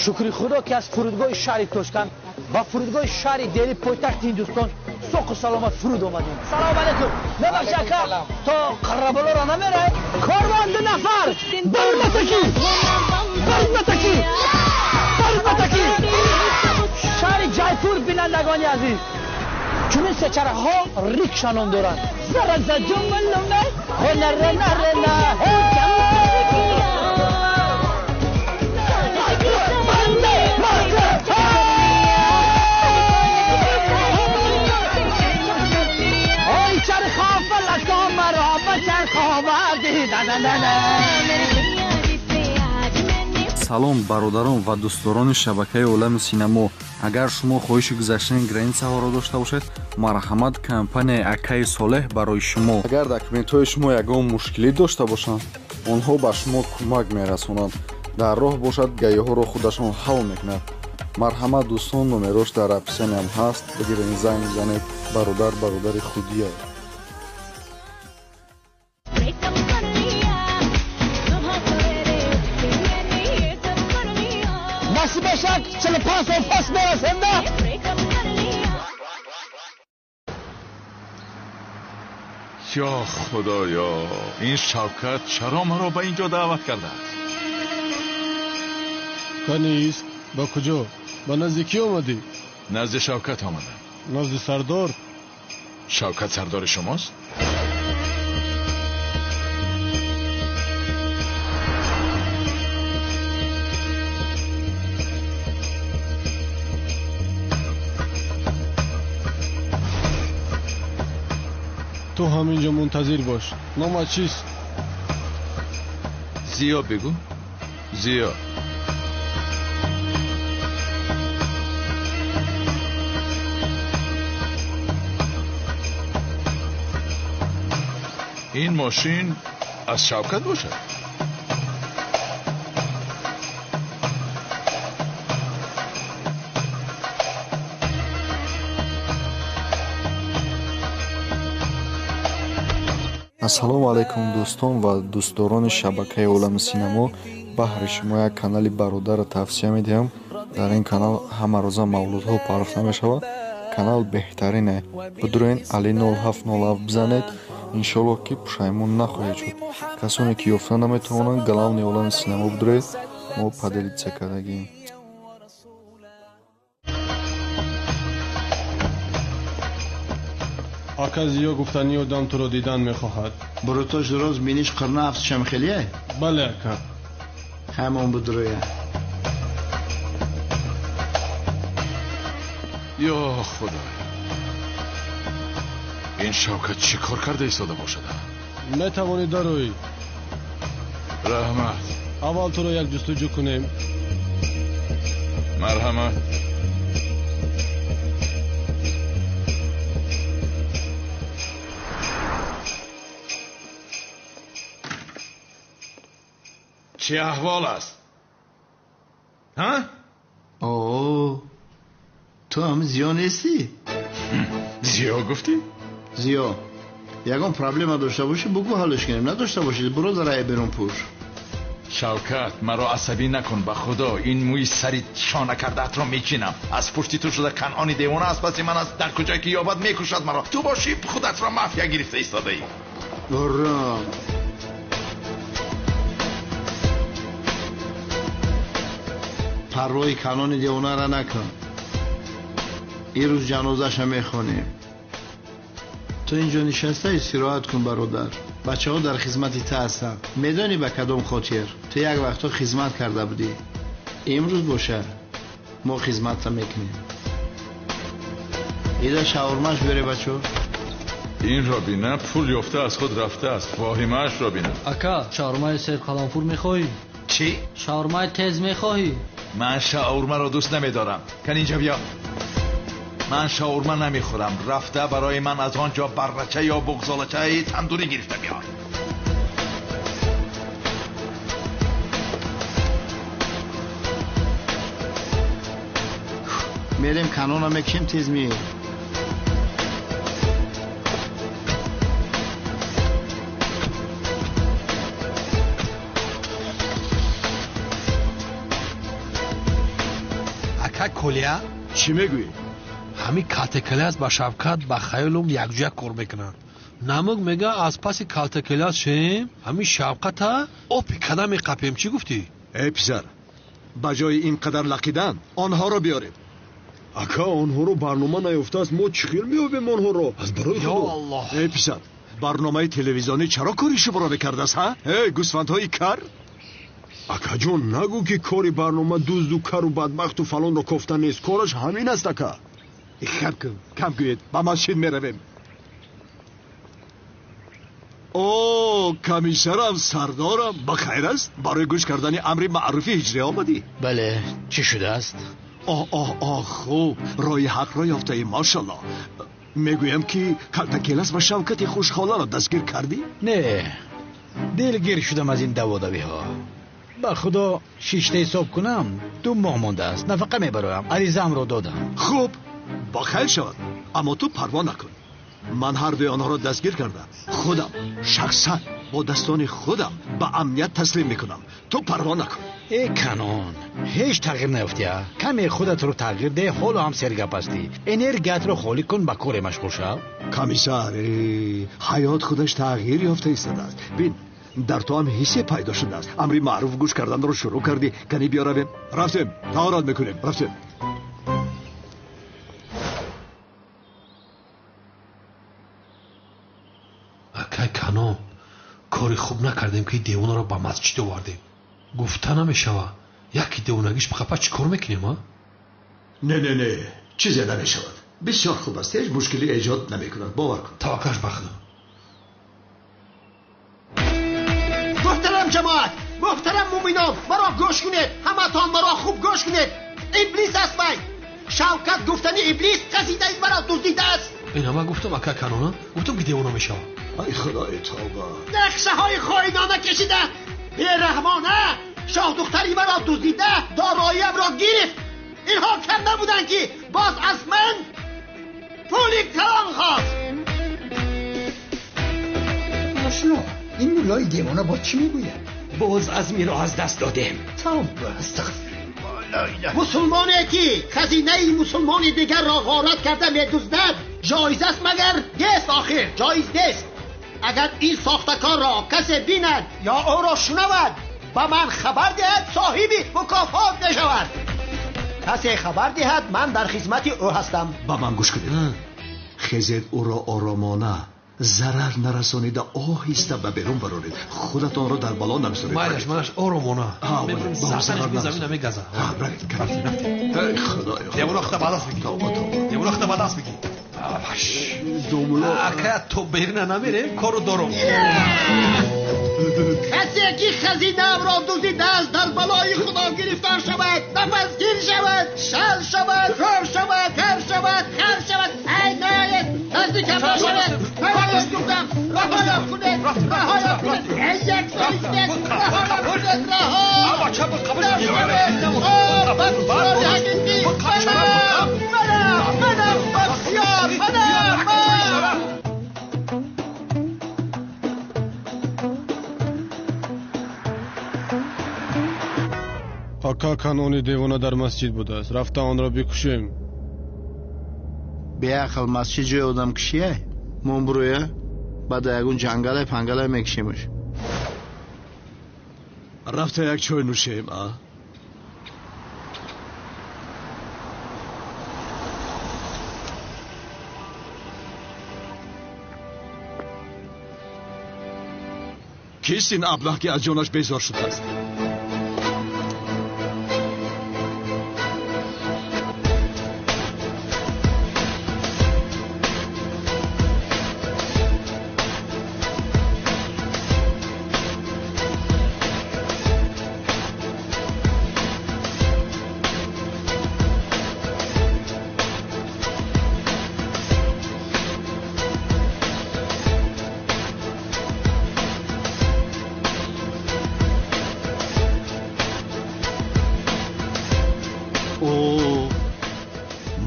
Шукри Худо ки аз фурудгоҳи шаҳри Тошканд ба фурудгоҳи шаҳри Дели пойтахти Ҳиндустон соқу саломат фуруд омадем. Салом алейкум. Мебахши ака, то Қараболоро намерай? Корвон 2 нафар. Барматаки! Барматаки! Барматаки! Шаҳри Ҷайпур, бинандагони азиз. Чунин сечарахҳо рикша ном доранд. Зараза ҷумлуме, ҳонаренарена. Салом бародарон ва дӯстдорони шабакаи Олами Синамо. Агар шумо хоҳиши гузаштани границаҳоро дошта бошед, марҳамат, компанияи Акаи Солеҳ барои шумо. Агар документҳои шумо ягон мушкилӣ дошта бошанд, онҳо ба шумо кӯмак мерасонанд. Дар роҳ бошад, гаиҳоро худашон ҳал мекунад. Марҳамат дӯстон, номерош дар описаниям ҳаст. Бигирен, занг бизанед. Бародар бародари худия. Насиб 45 сол пас мерасем, да? Ё Худоё, ин Шавкат чаро маро ба инҷо даъват кардааст? Канист, ба куҷо? Ба назди кӣ омадӣ? Назди Шавкат омадам. Назди сардор? Шавкат сардори шумост? Ту ҳаминҷо мунтазир бош. Номат чист? Зиё бигӯ. Зиё. Ин мошин аз Шавкат бошад? Ассалому алайкум дӯстон ва дӯстдорони шабакаи Олами Синамо. Баҳри шумо як канали бародарро тавсия медиҳам. Дар ин канал ҳамарӯза мавлудҳо парохта мешавад. Канал беҳтарине. Бидурен Али 0707 бизанед. Иншоллоҳ ки пушаймон нахоҳед шуд. Касоне ки ёфта наметавонанд, главни Олами Синамо бидуред. Мо поделиться кардагием. Ака Зиё гуфтани одам туро дидан мехоҳад. Бурутош роз биниш қирна афтшам хелие? Бале, ака. Ҳамон будроя. Ё Худоё, ин Шавкат чӣ кор карда истода бошад? Метавонӣ дароӣ. Раҳмат. Аввал туро як ҷустуҷӯ кунем. Марҳамат. Чӣ аҳвол аст? Ҳа? О, ту ҳам Зиё нестӣ? Зиё гуфтӣ? Зиё, ягон проблема дошта бошӣ, бугӯ ҳаллиш кунем. Надошта бошӣ, буро дар берун пӯш. Шавкат, маро асабӣ накун, ба Худо. Ин мӯи сари шона кардаатро мечинам. Аз пушти ту шуда Канъони девона аз паси ман аст. Дар куҷое ки ёбад мекушад маро. Ту бошӣ худатро мафия гирифта истодаӣ. Ором. Парвои Канъони девонара накун. Ин рӯз ҷанозаша мехонем. Ту инҷо нишаста истироҳат кун, бародар. Бачаҳо дар хизмати ту ҳастанд. Медонӣ ба кадом хотир? Ту як вақтҳо хизмат карда будӣ. Имрӯз боша мо хизматта мекунем. Ида шаурмаш бере, бачо. Инро бина, пул ёфта аз худ рафтааст. Воҳимаашро бина. Ака, шаурмаи серқаламфур мехоҳӣ? Чӣ? Шаурмаи тез мехоҳӣ? Ман шаурмаро дӯст намедорам. Кан инҷа биё. Ман шаурма намехӯрам. Рафта барои ман аз он ҷо баррача ё буғзолачаи тандурӣ гирифта биёр. Мерем канона мекшем, тез меем. Акай Колия? Чӣ мегӯӣ? Ҳамин калтакелас ба Шавкат ба хаёлум якҷоя кор мекунанд. Намук мега аз паси калтакелас шем, ҳамин Шавката опи када меқапем. Чӣ гуфтӣ? Эй писар, ба ҷои ин қадар лақидан онҳоро биёред. Ака, онҳоро барнома наёфтааст, мо чӣ хел меёбем онҳоро? Аз барои Худо. Ё Аллоҳ. Эй писар, барномаи телевизионӣ чаро кори шуморо мекардааст, ҳа? Эй гӯсфандҳои кар? Акаҷон, нагӯ ки кори барнома дузду кару бадбахту фалонро кофта нест. Кораш ҳамин аст, ака. Хам кун, кам гӯед, ба масҷид меравем. О, комиссарам, сардорам, ба хайр аст? Барои гӯш кардани амри маъруфи ҳиҷрӣ омадӣ? Бале, чӣ шудааст? Оҳ, оҳ, оҳ, хуб, роҳи ҳақро ёфтаӣ, машаллоҳ. Мегӯям ки калтакелас ва Шавкати хушхоларо дастгир кардӣ? Не, дилгир шудам аз ин даводавиҳо. Ба худо шишта ҳисоб кунам, 2 моҳ мондааст, нафақа мебароям, аризаамро додам. Хуб, ба хайр шавад, аммо ту парво накун. Ман ҳардуи онҳоро дастгир кардам. Худам, шахсан, бо дастони худам ба амният таслим мекунам. Ту парво накун. Э Канон, ҳеҷ тағйир наёфтия. Каме худатро тағйир деҳ, ҳоло ҳам сергап ҳастӣ. Энергиятро холӣ кун, ба коре машғул шав. Комиссар, ҳаёт худаш тағйир ёфта истодааст. Бин, дар ту ҳам ҳиссе пайдо шудааст. Амри маъруф гӯш карданро шурӯъ кардӣ. Кани биё равем. Рафтем, таҳорат мекунем. Рафтем. Акай Канон, кори хуб накардем ки девонаро ба масҷид овардем. Гуфта намешава, яке девонагиш бихапа чӣ кор мекунем, а? Не, не, не, чизе намешавад. Бисёр хуб аст, ҳеҷ мушкилӣ эҷод намекунад, бовар кун. Таваккалш ба Худо. Муҳтарам ҷамоат, муҳтарам муъминон, маро гӯш кунед, ҳаматон маро хуб гӯш кунед. Иблис аст вай. Шавкат гуфтани иблис қасидаи маро дуздидааст. Ина ман гуфтам, ака Канона, гуфтам ки девона мешавам. Ай худои тавба. Нақшаҳои хоинона кашида, бераҳмона шоҳдухтари маро дуздида, дороиамро гирифт. Инҳо кам набуданд ки боз аз ман пули калон хост. Ошно, ин муллои девона боз чӣ мегӯяд? Боз азмиро аз даст додем. Тавба, астағфируллоҳ. Мусулмоне ки хазинаи мусулмони дигарро ғорат карда медуздад, ҷоиз аст магар? Нест, охир ҷоиз нест. Агар ин сохтакорро касе бинад ё ӯро шунавад, ба ман хабар диҳад, соҳиби мукофот мешавад. Касе хабар диҳад, ман дар хизмати ӯ ҳастам. Ба ман гӯш кунед. Хезед ӯро оромона, зарар нарасонида, оҳиста ба берун бароред. Худатонро дар бало нагузоред. Майлаш, майлаш, оромона. Замина мегаза. Равед, рафтем. Эй худоё. Девона худо ба даст бигир. Тавба, тавба. Девона худо ба даст бигир. Ака, то берина намерем, кору дорум. Касе ки хазинаамро дуздидааст, дар балои худо гирифтор шавад, нафасгир шавад, шал шавад, кор шавад, кар шавад, хар шавад. Ай наоед, наздикам нашавед. Раҳоям гуфтам, раҳоям кунед, раҳоям кунед. Эй як соҳиб, раҳоям кунед, раҳо. Бахтиёри ҳақиқӣ, манам, манам, манам, Бахтиёр, манам, манам. Ака Канони девона дар масҷид будааст, рафта онро бикушем. Беақл, масҷид ҷои одамкушие? Мон буроя, баъд ягон ҷангалай пангалай мекушемаш. Рафта як чой нӯшем, а? Кист ин аблаҳ ки аз ҷонаш безор шудааст?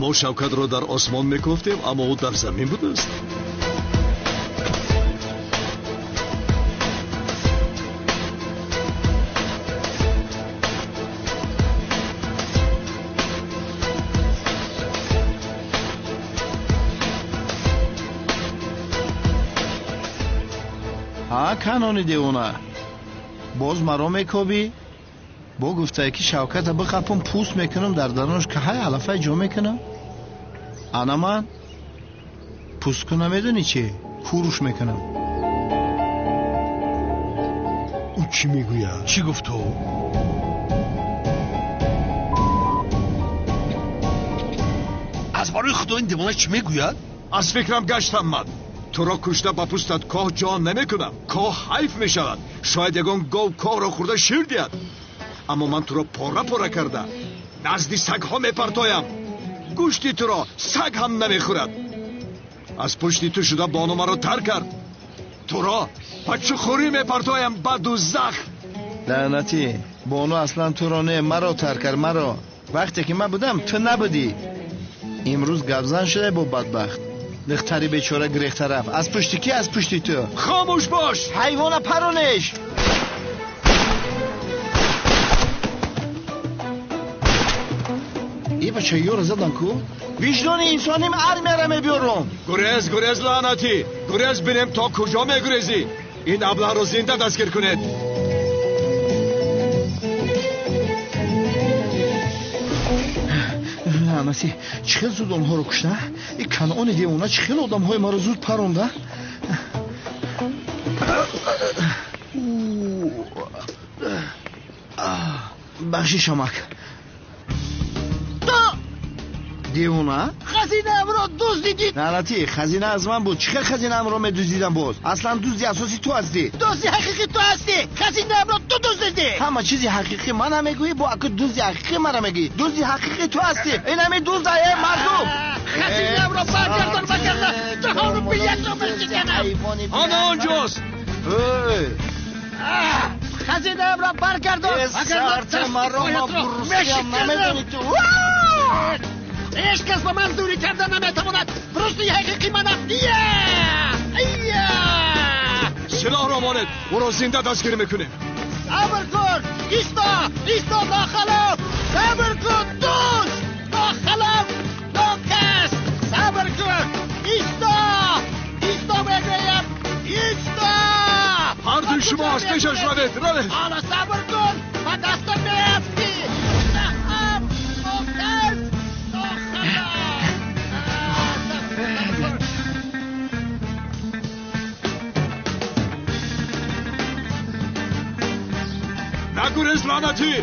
Мо Шавкатро дар осмон мекофтем, аммо ӯ дар замин будааст. Ҳа, Канони девона, боз маро мекобӣ? Бо гуфтае ки Шавката биқапум, пӯст мекунам, дар дарунаш каҳай алафай ҷо мекунам. Ана ман пӯст куна, медонӣ чи? Куруш мекунам. Ӯ чӣ мегӯяд? Чӣ гуфт ӯ? Аз барои худо ин девона чӣ мегӯяд? Аз фикрам гаштам ман. Туро кушта ба пӯстат коҳ ҷо намекунам. Коҳ ҳайф мешавад. Шояд ягон гов коҳро хӯрда шир диҳад. Аммо ман туро пора-пора карда назди сагҳо мепартоям. Гӯшти туро саг ҳам намехӯрад. Аз пушти ту шуда бону маро тар кард. Туро ба чухурӣ мепартоям, ба дузах. Лаънатӣ, бону аслан туро не, маро тар кард, маро. Вақте ки ман будам, ту набудӣ. Имрӯз гапзан шуда бо бадбахт. Духтари бечора гирехта рафт. Аз пушти ки? Аз пушти ту. Хомӯш бош! Ҳайвона паронеш! Е бача, ёро задан ку? Виҷдони инсоним армияра мебиёрам. Гурез, гурез, лаънатӣ! Гурез, бинем то куҷо мегурезӣ. Ин аблаҳро зинда дастгир кунед. Лаънатӣ, чӣ хел зуд онҳоро кушта? И Канони девона чӣ хел одамҳои маро зуд паронда? Бахшиш, амак. Девона? Хазинаамро дуздидӣ! Лаънатӣ, хазина аз ман буд. Чӣ хел хазинаамро медуздидам боз? Аслан дузди асосӣ ту ҳастӣ. Дузди ҳақиқӣ ту ҳастӣ! Хазинаамро ту дуздидӣ! Ҳама чизи ҳақиқӣ мана мегӯӣ, бо аку дузди ҳақиқӣ мара мегӯӣ. Дузди ҳақиқӣ ту ҳастӣ. Ин ҳами дузда, э мардум! Хазинаамро баргардон, вагарна ҷаҳону биятро мешиканам! Ана онҷост! Хазинаамро баргардон, вагарна дасти мешиканам! Ҳеҷ кас ба ман дурӣ карда наметавонад. Русти ҳақиқӣ манам. Ия! Силоҳро монед, ӯро зинда дастгир мекунем. Сабр кун! Исто! Исто, нохалаф! Сабр кун, дӯст! Нохалаф! Нокас! Сабр кун! Исто! Исто мегӯям! Исто! Ҳар дуи шумо аз пешаш равед, равед! Ҳоло сабр кун! Ба дастам меафтӣ! Наҳам! Нокас! Нагурез, лаънатӣ!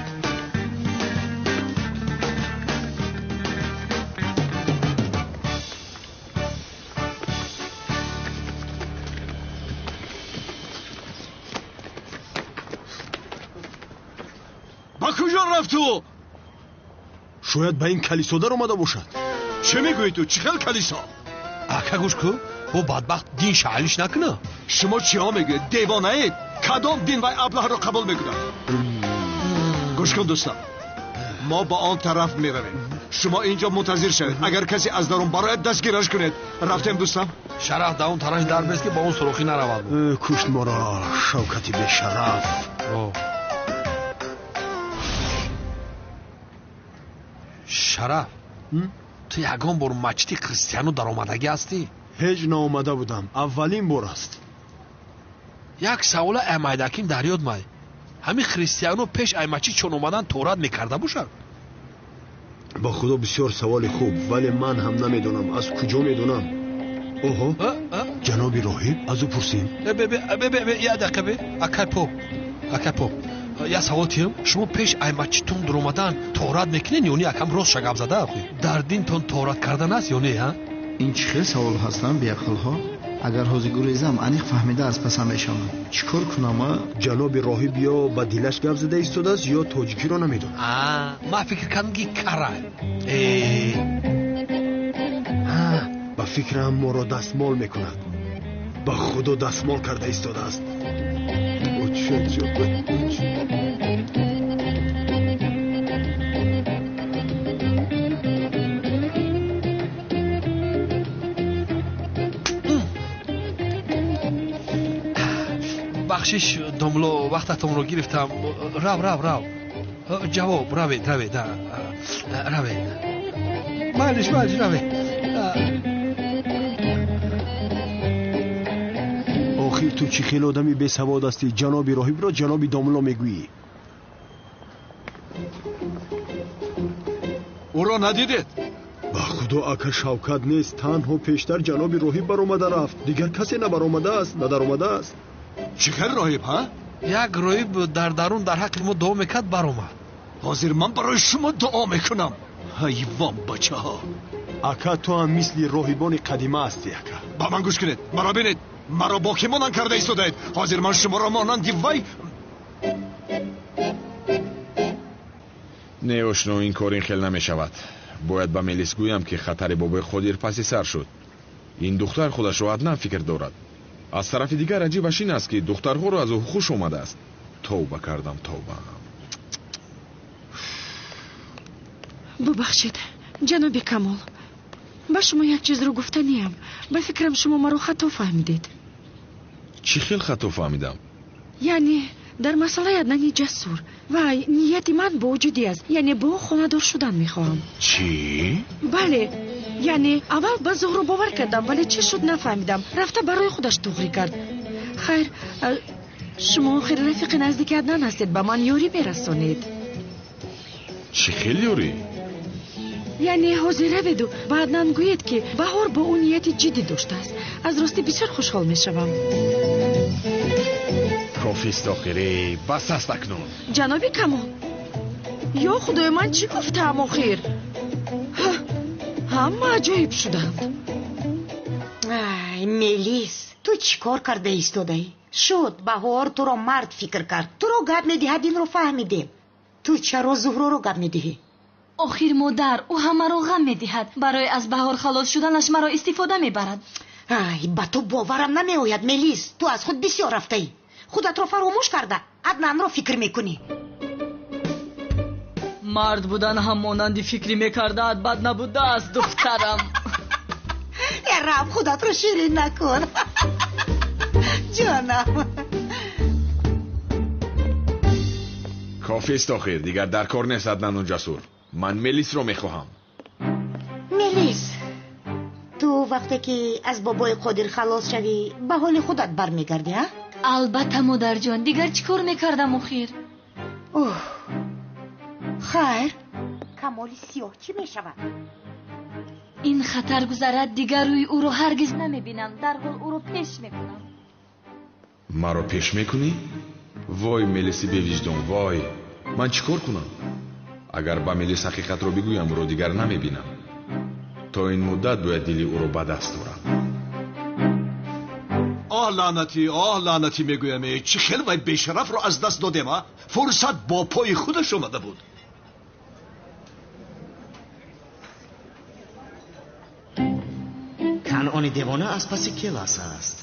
Ба куҷо рафт ӯ? Шояд ба ин калисо даромада бошад. Чӣ мегӯӣ ту? Чӣ хел калисо? Ака, гӯш кун, бо бадбахт дин шаълиш накуна. Шумо чиҳо мегӯед? Девонаед? Кадом дин вай аблаҳро қабул мекунад? Гӯш кун, дӯстам, мо ба он тараф меравем. Шумо инҷо мунтазир шавед. Агар касе аз дарун барояд, дастгираш кунед. Рафтем, дӯстам. Шараф дар он тараф дарбест, ки ба он сурохӣ наравад. Кушт моро Шавкати бешараф. Шараф, ту ягон бор мачиди христиану даромадагӣ ҳастӣ? Ҳеҷ наомада будам, аввалин бор аст. Як савола аймайдаким дар ёд май. Ҳамин христиано пеш ай мачид чон омадан торат мекарда бошад? Ба худо, бисёр саволи хуб, вале ман ҳам намедонам, аз куҷо медонам. Оҳо, ҷаноби роҳиб, аз ӯ пурсем. Як дақиқа бе, акай поп, акай поп, як савол тиҳам. Шумо пеш ай мачидтон дуромадан торат мекунед ё не? Акам ростша гап зада, дар динтон торат кардан аст ё не? Ин чӣ хел савол ҳастанд, беақлҳо? Агар ҳозир гурезам, аниқ фаҳмида аз пасам мешавам. Чӣ кор кунам? Ҷаноби роҳиб ё ба дилаш гап зада истодааст, ё тоҷикиро намедонад. Ман фикр кардам, ки кара. Ба фикрам, моро дастмол мекунад. Ба худо, дастмол карда истодааст. Бахшиш, домло, вақтатонро гирифтам. Рав, рав, рав. Ҷавоб, равед, равед, равед. Майлиш, майлиш, равед. Охир Ту чӣ хел одами бесавод ҳастӣ? Ҷаноби роҳибро ҷаноби домулло мегӯӣ. Ӯро надидед? Ба худо ака Шавкат нест. Танҳо пештар ҷаноби роҳиб баромада рафт. Дигар касе набаромадааст, надаромадааст. Чӣ хел роҳиб, ҳа? Як роҳиб дар дарун дар ҳаққи мо дуо мекард, баромад. Ҳозир ман барои шумо дуо мекунам. Ҳайвон бачаҳо. Ака, ту ҳам мисли роҳибони қадима ҳастӣ, ака. Ба ман гӯш кунед, маро бинед. Маро бо кӣ монанд карда истодаед? Ҳозир ман шуморо монанди вай. Не, ошно, ин кор ин хел намешавад. Бояд ба Мелис гӯям, ки хатари бобои Қодир паси сар шуд. Ин духтар худашро Аднан фикр дорад. Аз тарафи дигар аҷибаш ин аст, ки духтарҳоро аз ӯ хуш омадааст. Тавба кардам, тавба. Бубахшед, ҷаноби Камол, ба шумо як чизро гуфтаниям. Ба фикрам, шумо маро хато фаҳмидед. Чӣ хел хато фаҳмидам? Яъне дар масъалаи Аднани Ҷасур. Вай, нияти ман бо ӯ ҷиддӣ аст. Яъне бо ӯ хонадор шудан мехоҳам. Чӣ? Бале, яъне аввал ба Зуҳро бовар кардам, вале чӣ шуд нафаҳмидам. Рафта барои худаш туғрӣ кард. Хайр, шумо охир рафиқи наздики Аднан ҳастед, ба ман ёрӣ мерасонед. Чӣ хел ёрӣ? Яъне ҳозир раведу ба Аднан гӯед, ки Баҳор бо ӯ нияти ҷиддӣ доштааст. Аз ростӣ бисёр хушҳол мешавам. Кофист охире, бас аст акнун. Ҷаноби Камол, ё худои ман, чӣ гуфтаам охир? Ҳама аҷоиб шуданд. Ай, Мелис, ту чӣ кор карда истодаӣ? Шуд, Баҳор туро мард фикр кард. Туро гап медиҳад, инро фаҳмидем. Ту чаро Зуҳроро гап медиҳӣ? Охир модар, ӯ ҳамаро ғам медиҳад. Барои аз Баҳор халос шуданаш маро истифода мебарад. Ай, ба ту боварам намеояд, Мелис. Ту аз худ бисёр рафтаӣ. Худатро фаромӯш карда, Аднанро фикр мекунӣ. Мард будан ҳам монанди фикрӣ мекардаат бад набудааст, духтарам. Э, раб, худатро ширин накун. Ҷонам. Кофист охир, дигар дар кор нест Аднану Ҷасур. Ман Мелисро мехоҳам. Мелис, ту вақте ки аз бобои Қодир халос шавӣ, ба ҳоли худат бармегардӣ, а? Албатта, модарҷон, дигар чӣ кор мекардам охир? Оҳ, хайр, Камоли сиёҳ чӣ мешавад? Ин хатар гузарад, дигар рӯи ӯро ҳаргиз намебинам. Дарҳол ӯро пеш мекунам. Маро пеш мекунӣ? Вой, Мелиси бевиҷдон, вой! Ман чӣ кор кунам? Агар ба Мелис ҳақиқатро бигӯям, ӯро дигар намебинам. То ин муддат бояд дили ӯро ба даст орам. Оҳ лаънатӣ, оҳ лаънатӣ мегӯям, чӣ хел вай бешарафро аз даст додем, а? Фурсат бо пои худаш омада буд. Канъони девона аз паси Келас аст.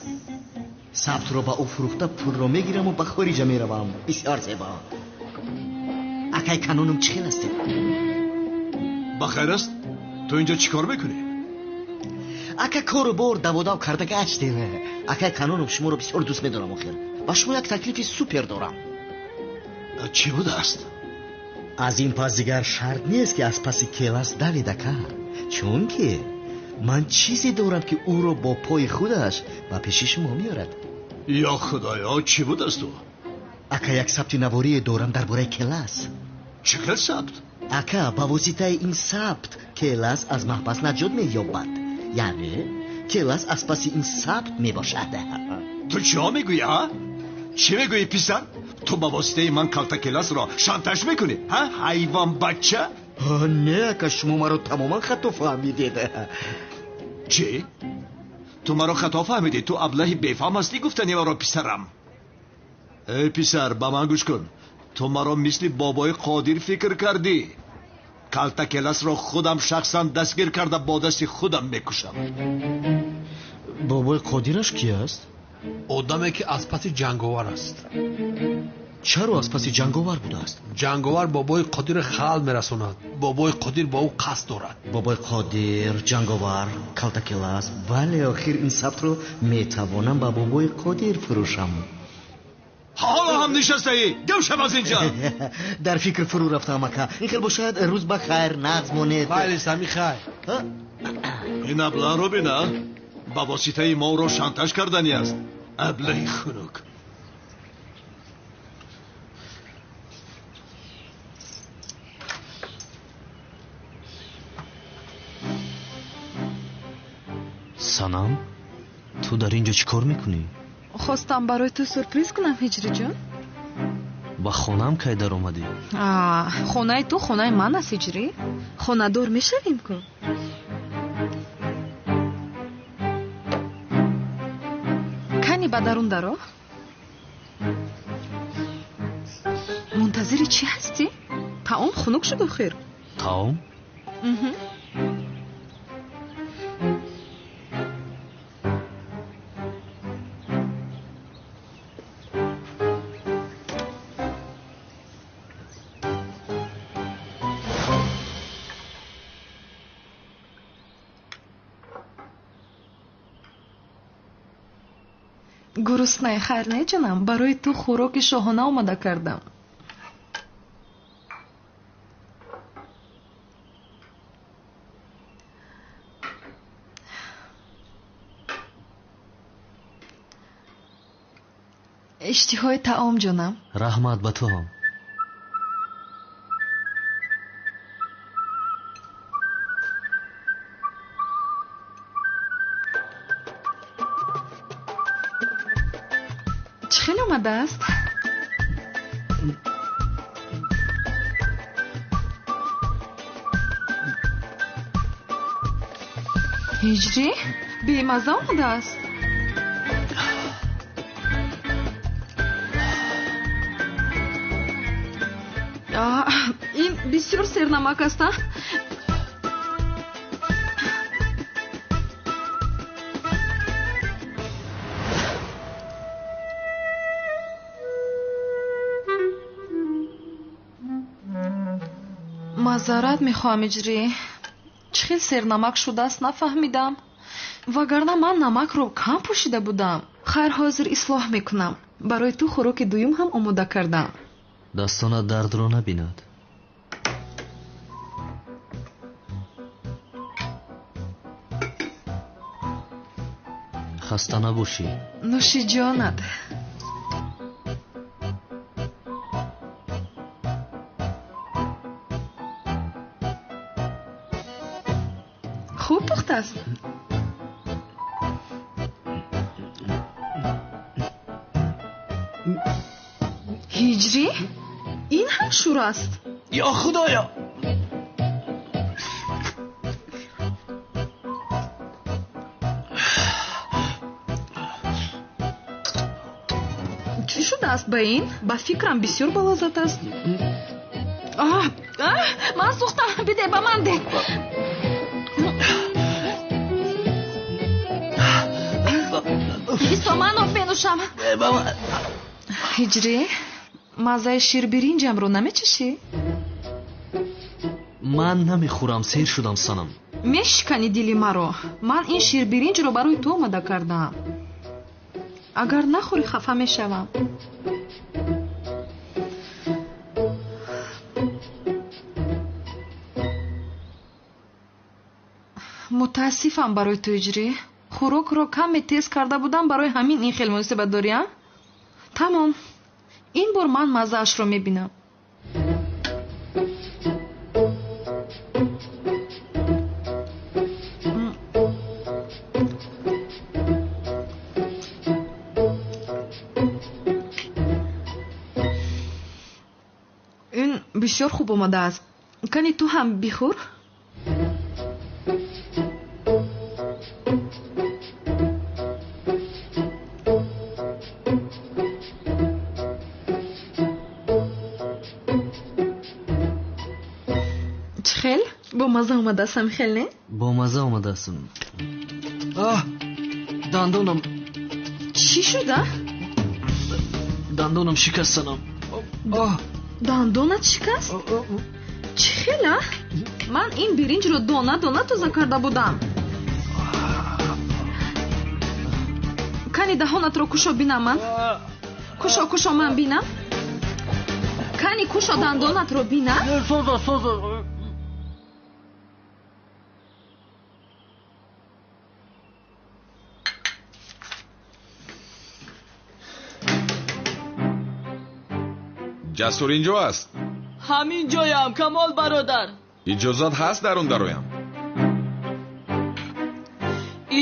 Сабтро ба ӯ фурӯхта, пулро мегираму ба хориҷа меравам. Бисёр зебо. Акай Канонум, чӣ хел ҳастед? Ба хайр аст? Ту инҷо чӣ кор мекунӣ? Ака, кору бор даводав карда гаштем. Акай Канонум, шуморо бисёр дӯст медорам охир. Ба шумо як таклифи супер дорам. Чӣ будааст? Аз ин пас дигар шарт нест, ки аз паси Келас давед, ака. Чунки ман чизе дорам, ки ӯро бо пои худаш ба пеши шумо меорад. Ё худоё, чӣ будааст ӯ? Ака, як сабти наворие дорам дар бораи Келас. Чӣ хел сабт? Ака, ба воситаи ин сабт Келас аз маҳбас наҷот меёбад. Яъне Келас аз паси ин сабт мебошад. Ту чиҳо мегӯӣ, а? Чӣ мегӯӣ, писар? Ту ба воситаи ман калта Келасро шантаж мекунӣ, ҳа, ҳайвон бача? Не, ака, шумо маро тамоман хато фаҳмидед. Чӣ? Ту маро хато фаҳмидӣ? Ту аблаҳи бефаҳм ҳастӣ, гуфтани маро писарам. Эй писар, ба ман гӯш кун. Ту маро мисли бобои Қодир фикр кардӣ. Калта Келасро худам шахсан дастгир карда бо дасти худам мекушам. Бобои Қодираш ки аст? Одаме, ки аз паси ҷанговар аст. Чаро аз паси ҷанговар будааст? Ҷанговар бобои Қодир халал мерасонад. Бобои Қодир ба ӯ қасд дорад. Бобои Қодир, ҷанговар, калта Келас. Бале, охир ин сабтро метавонам ба бобои Қодир фурӯшам. Ҳоло ҳам нишастаӣ? Гам шав аз инҷа. Дар фикр фурӯ рафтаам, ака. Ин хел бошад, рӯз ба хайр, нағз монед. Бале, сами хайр. Ин аблаҳро бина, ба воситаи мо ӯро шантаж кардани аст. Аблаҳи хунук. Санам, ту дар ин ҷо чӣ кор мекунӣ? Хостам барои ту сюрприз кунам, Ҳиҷриҷон. Ба хонаам кай даромадӣ? Хонаи ту хонаи ман аст, Ҳиҷрӣ. Хонадор мешавем ку? Кани ба дарун даро? Мунтазири чӣ ҳастӣ? Таом хунук шуд охир. Таом? Гуруснаи, хайр не, ҷонам, барои ту хӯроки шоҳона омода кардам. Иштиҳои таом, ҷонам. Раҳмат ба ту ҳам. Чӣ хел омадааст? Ҳиҷрӣ, бемазза омадааст. Ин бисёр сернамак аст, а? Маъзарат мехоҳам, Иҷрӣ. Чӣ хел сернамак шудааст, нафаҳмидам. Вагарна ман намакро кам пӯшида будам. Хайр, ҳозир ислоҳ мекунам. Барои ту хӯроки дуюм ҳам омода кардам. Дастонат дардро набинад. Хаста набошӣ. Нӯши ҷонат. Хуб пухтааст. Ҳиҷрӣ, ин ҳам шур аст. Ё Худоё! Чӣ шудааст ба ин? Ба фикрам бисёр балаззат аст. Ман сӯхтам, биде ба ман де. Бисо, ман об менӯшам. Ҳиҷрӣ, маззаи ширбиринҷамро намечашӣ? Ман намехӯрам, сер шудам, санам. Мешикани дили маро. Ман ин ширбиринҷро барои ту омода кардам. Агар нахӯрӣ, хафа мешавам. Мутаассифам барои ту, Ҳиҷрӣ. Хӯрокро каме тез карда будам, барои ҳамин ин хел муносибат дорӣ, а? Тамом. Ин бор ман маззаашро мебинам. Ин бисёр хуб омадааст. Кани ту ҳам бихӯр. Чӣ хел? Бо мазза омадааст, ҳами хел, не? Бо мазза омадаастм. Аҳ, дандонам. Чӣ шуда? Дандонам шикаст, санам. Дандонат шикаст? Чӣ хел, а? Ман ин биринҷро дона дона тоза карда будам. Кани даҳонатро кушо бинам ман. Кушо, кушо ман бинам. Кани кушо дандонатро бинам. Соза, соза. Ҷасур инҷо аст. Ҳамин ҷоям, Камол бародар. Иҷозат ҳаст дарун дароям?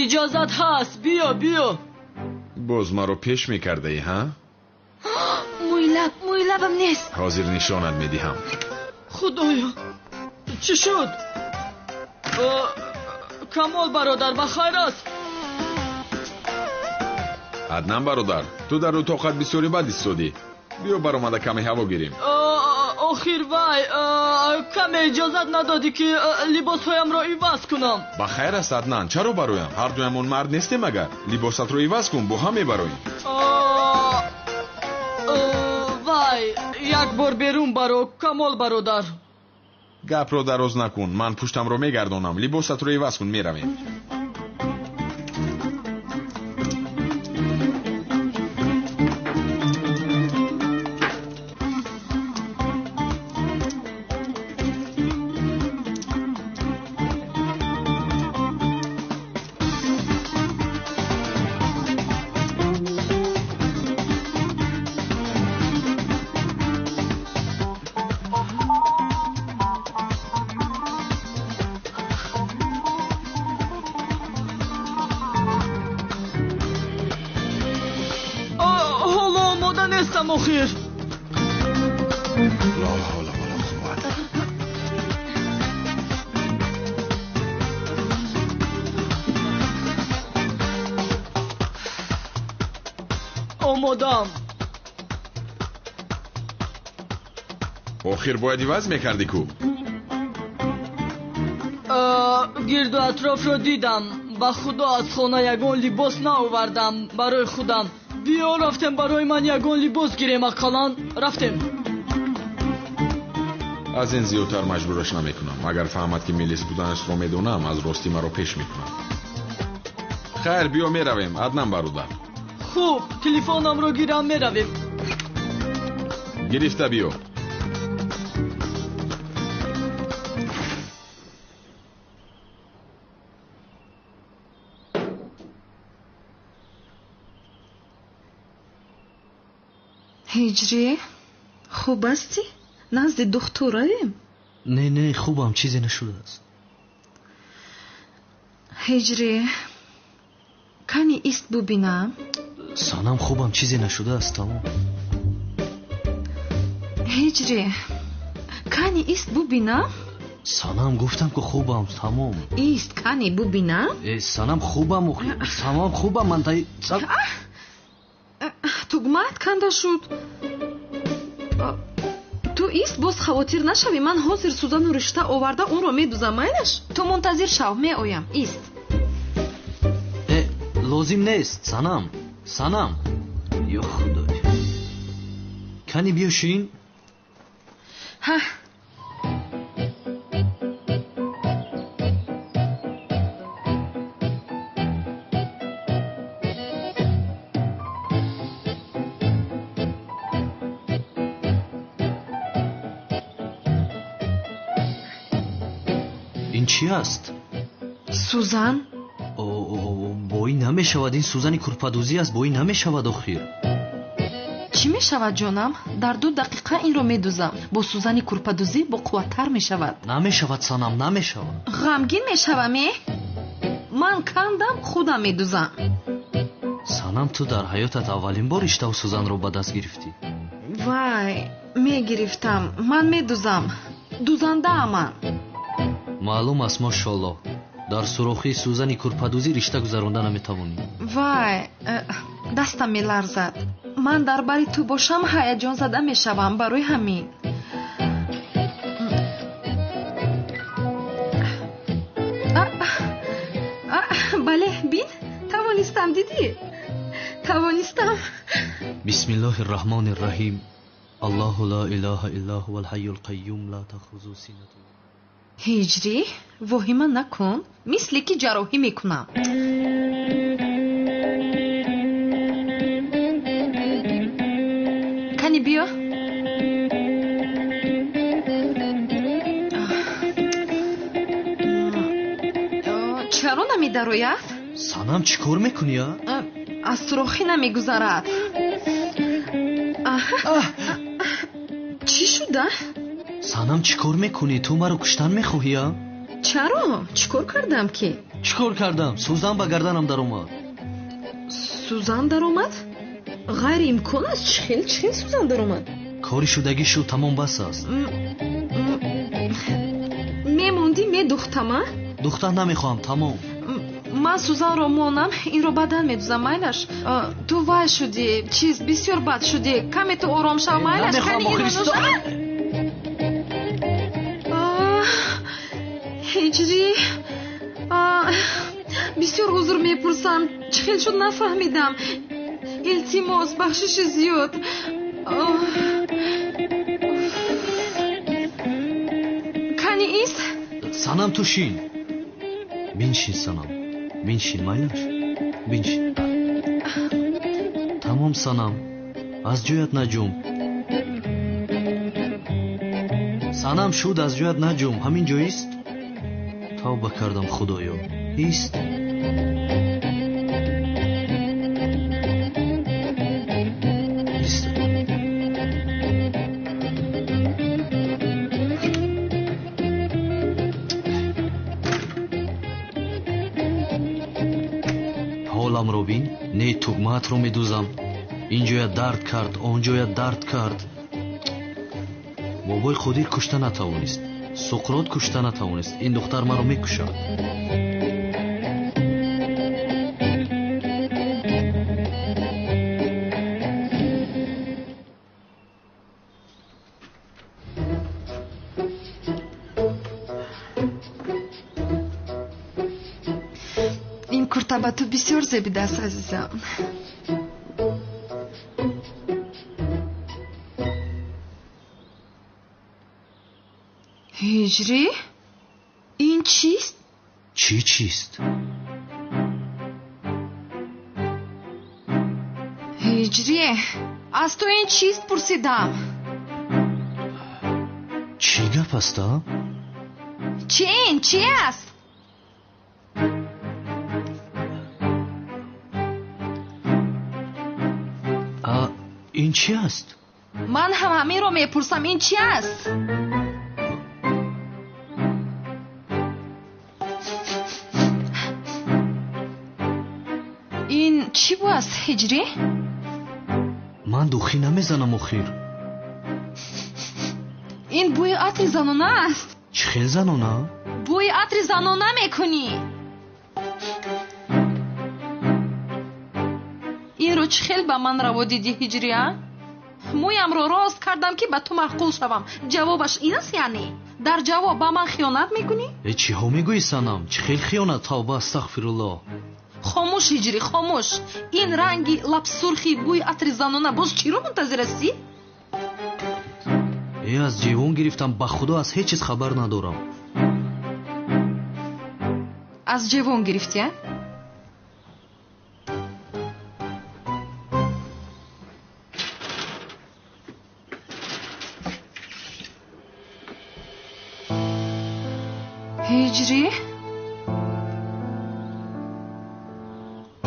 Иҷозат ҳаст, биё, биё. Боз маро пеш мекардаӣ, ҳа? Мӯйлаб, мӯйлабам нест. Ҳозир нишонат медиҳам. Худоё, чӣ шуд? Камол бародар, ба хайр аст? Аднан бародар, ту дар утоқат бисёри бад истодӣ. Биё баромада каме ҳаво гирем. Охир вай, каме иҷозат надодӣ, ки либосҳоямро иваз кунам. Ба хайр аст, Аднан, чаро бароям? Ҳардуямон мард нестем агар. Либосатро иваз кун, бо ҳам мебароем. Вай, як бор берун баро, Камол бародар. Гапро дароз накун, ман пуштамро мегардонам. Либосатро иваз кун, меравем. Охир. Ла ҳавла ва ла қуввата. Омодам. Охир бояд иваз мекардӣ ку? Гирду атрофро дидам. Ба худо аз хона ягон либос наовардам барои худам. Биё рафтем барои ман ягон либос гирем, ақаллан рафтем. Аз ин зиёдтар маҷбураш намекунам. Агар фаҳмад, ки милис буданашро медонам, аз ростӣ маро пеш мекунад. Хайр, биё меравем, Аднан бародар. Хуб, телефонамро гирам, меравем. Гирифта биё. Ҳиҷрӣ, хуб ҳастӣ? Назди духтур равем? Не, не, хубам, чизе нашудааст. Ҳиҷрӣ, кани ист бубинам? Санам, хубам, чизе нашудааст, тамом. Ҳиҷрӣ, кани ист бубинам? Санам, гуфтам ки хубам, тамом. Ист кани бубинам? Санам, хубам, тамом, хубам, ман тугмаат канда шуд. Ту ист, боз хавотир нашавӣ, ман ҳозир сӯзану ришта оварда онро медузам, майлаш? Ту мунтазир шав, меоям. Ист. Лозим нест, Санам, Санам. Ё худой. Кани биё шин? Ҳа. Ин чӣ аст? Сӯзан. Бо ин намешавад, ин сӯзани курпадӯзӣ аст, бо ин намешавад охир. Чӣ мешавад, ҷонам? Дар 2 дақиқа инро медузам. Бо сӯзани курпадӯзӣ боқувваттар мешавад. Намешавад, Санам, намешавад. Ғамгин мешавам, э? Ман кандам, худам медузам. Санам, ту дар ҳаётат аввалин бор риштаву сӯзанро ба даст гирифтӣ. Вай, мегирифтам. Ман медузам. Дузандаам ман. Маълум аст, мошоаллоҳ, дар сурохии сӯзани курпадӯзӣ ришта гузаронда наметавонӣ. Вай, дастам меларзад. Ман дар бари ту бошам ҳаяҷонзада мешавам, барои ҳамин. Бале, бин, тавонистам, дидӣ? Тавонистам. Бисмиллоҳи рраҳмони рраҳим. Аллоҳу ла илоҳа илла ҳувал ҳайюл қайюм ла таъхузуҳу синатун. Ҳиҷрӣ, воҳима накун, мисле ки ҷарроҳӣ мекунам. Кани биё. Чаро намедарояд? Санам, чӣ кор мекунӣ, а? Аз сурохӣ намегузарад. Чӣ шуда? Санам, чӣ кор мекунӣ? Ту маро куштан мехоҳӣ, а? Чаро? Чӣ кор кардам ки? Чӣ кор кардам? Сӯзан ба гарданам даромад. Сӯзан даромад? Ғайриимкон аст. Чӣ хел чӣ хел сӯзан даромад? Кори шудагӣ шуд, тамом, бас аст. Мемондӣ, медухтам, а? Духтан намехоҳам, тамом. Ман сӯзанро монам, инро баъдан медузам, майлаш. Ту вай шудӣ, чиз бисёр бад шудӣ. Каме ту ором шав, майлаш. Намехоҳам, охир. Ҳиҷрӣ, бисёр узр мепурсам, чӣ хел шуд нафаҳмидам. Илтимос, бахшиши зиёд. Кани ист? Санам, ту шин. Биншин, Санам, биншин, майлаш, биншин. Тамом, Санам, аз ҷоят наҷумб. Санам, шуд, аз ҷоят наҷумб, ҳамин ҷо ист. Тавба кардам, Худоё, ист. Ист. Ҳоламро бин, не тугмаатро медузам. Ин ҷоя дард кард, он ҷоя дард кард. Бобои Қодир кушта натавонист, Суқрот кушта натавонист, ин духтар маро мекушад. Ин курта ба ту бисёр зебидааст, азизам. Ҳиҷрӣ, ин чист? Чӣ чист? Ҳиҷрӣ, аз ту ин чист пурсидам. Чӣ гап аст, а? Чӣ ин чӣ аст? Ин чӣ аст? Ман ҳам ҳаминро мепурсам, ин чӣ аст? Ин чӣ бу аст, Ҳиҷрӣ? Ман духӣ намезанам, охир. Ин бӯи атри занона аст. Чӣ хел занона? Бӯи атри занона мекунӣ. Инро чӣ хел ба ман раво дидӣ, Ҳиҷрӣ, а? Мӯямро рост кардам, ки ба ту маъқул шавам. Ҷавобаш ин аст, яъне? Дар ҷавоб ба ман хиёнат мекунӣ? Э, чиҳо мегӯӣ, Санам? Чӣ хел хиёнат? Тавба, астағфируллоҳ. Хомӯш, Ҳиҷрӣ, хомӯш. Ин ранги лабсурхи, бӯи атри занона, боз чиро мунтазир ҳастӣ? Э, аз ҷевон гирифтам, ба Худо, аз ҳеҷ чиз хабар надорам. Аз ҷевон гирифтӣ, а? Ҳиҷрӣ,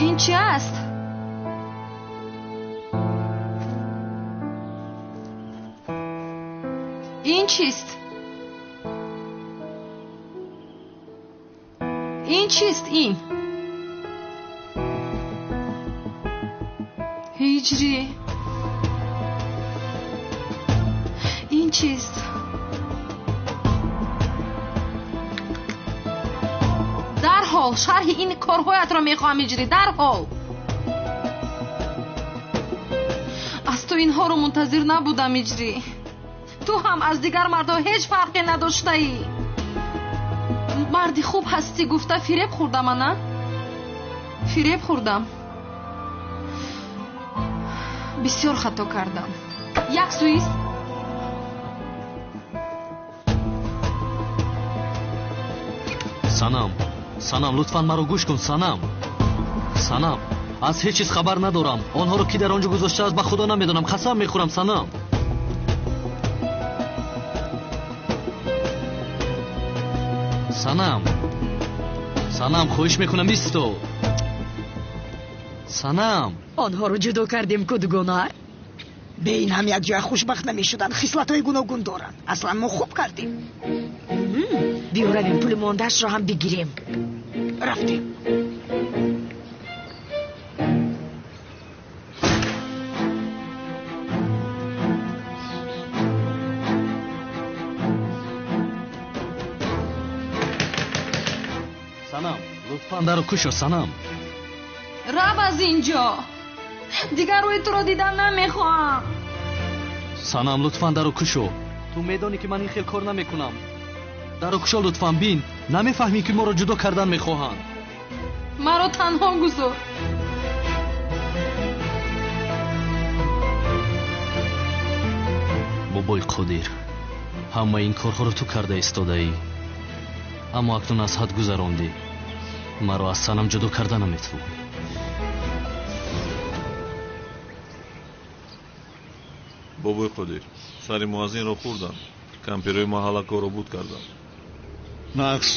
ин чӣ аст? Ин чист? Ин чист ин? Ҳиҷрӣ, ин чист? Дарҳол шарҳи ин корҳоятро мехоҳам, Ҳиҷрӣ, дарҳол. Аз ту инҳоро мунтазир набудам, Ҳиҷрӣ. Ту ҳам аз дигар мардҳо ҳеҷ фарқе надоштаӣ. Марди хуб ҳастӣ гуфта фиреб хӯрдам, ана? Фиреб хӯрдам. Бисёр хато кардам. Як сӯист. Санам, Санам, лутфан маро гӯш кун, Санам. Санам, аз ҳеҷ чиз хабар надорам. Онҳоро ки дар он ҷо гузоштааст, ба Худо намедонам. Қасам мехӯрам, Санам. Санам, Санам, хоҳиш мекунам, исто. Санам. Онҳоро ҷудо кардем ку, дугона. Бе ин ҳам якҷоя хушбахт намешуданд. Хислатҳои гуногун доранд. Аслан мо хуб кардем. Биё равем, пули мондаашро ҳам бигирем. Рафтем. Санам, лутфан даро кушо, Санам. Рав аз инҷо. Дигар рӯи туро дидан намехоҳам. Санам, лутфан даро кушо. Ту медонӣ ки ман ин хел кор намекунам. Даро кушо лутфан, бин. Намефаҳмӣ ки моро ҷудо кардан мехоҳанд. Маро танҳо гузор. Бобои Қодир, ҳамаи ин корҳоро ту карда истодаӣ. Аммо акнун аз ҳад гузарондӣ. Маро аз Санам ҷудо карда наметавонӣ. Бобои Қодир, сари муаззинро хӯрданд. Кампирои маҳалла корро буд карданд. Нақс,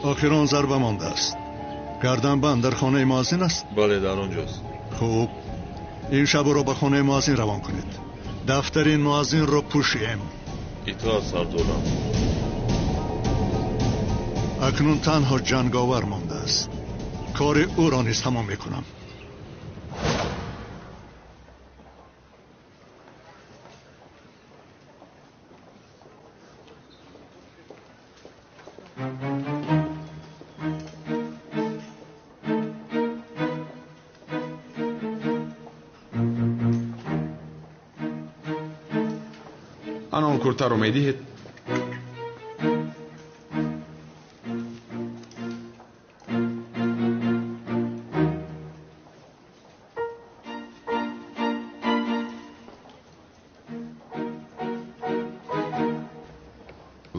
охирон зарба мондааст. Гарданбанд дар хонаи муаззин аст? Бале, дар он ҷост. Хуб, ин шабро ба хонаи муаззин равон кунед. Дафтари муаззинро пӯшем. Итоат, сардорам. Акнун танҳо ҷанговар мондааст. Кори ӯро низ тамом мекунам. Ана он куртаро медиҳед?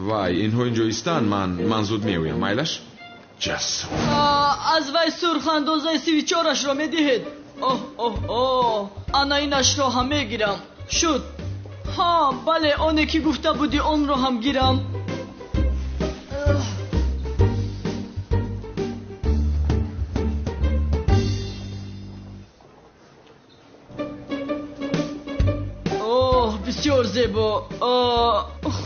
Вай, инҳо инҷо истанд, ман зуд меоям. Майлаш? Ҷассур. Аз вай сурх андозаи 34-ашро медиҳед? Оҳ, оҳ, оҳ, ана инашро ҳам мегирам. Шуд. Ҳа, бале, оне ки гуфта будӣ, онро ҳам гирам. Оҳ, бисёр зебо.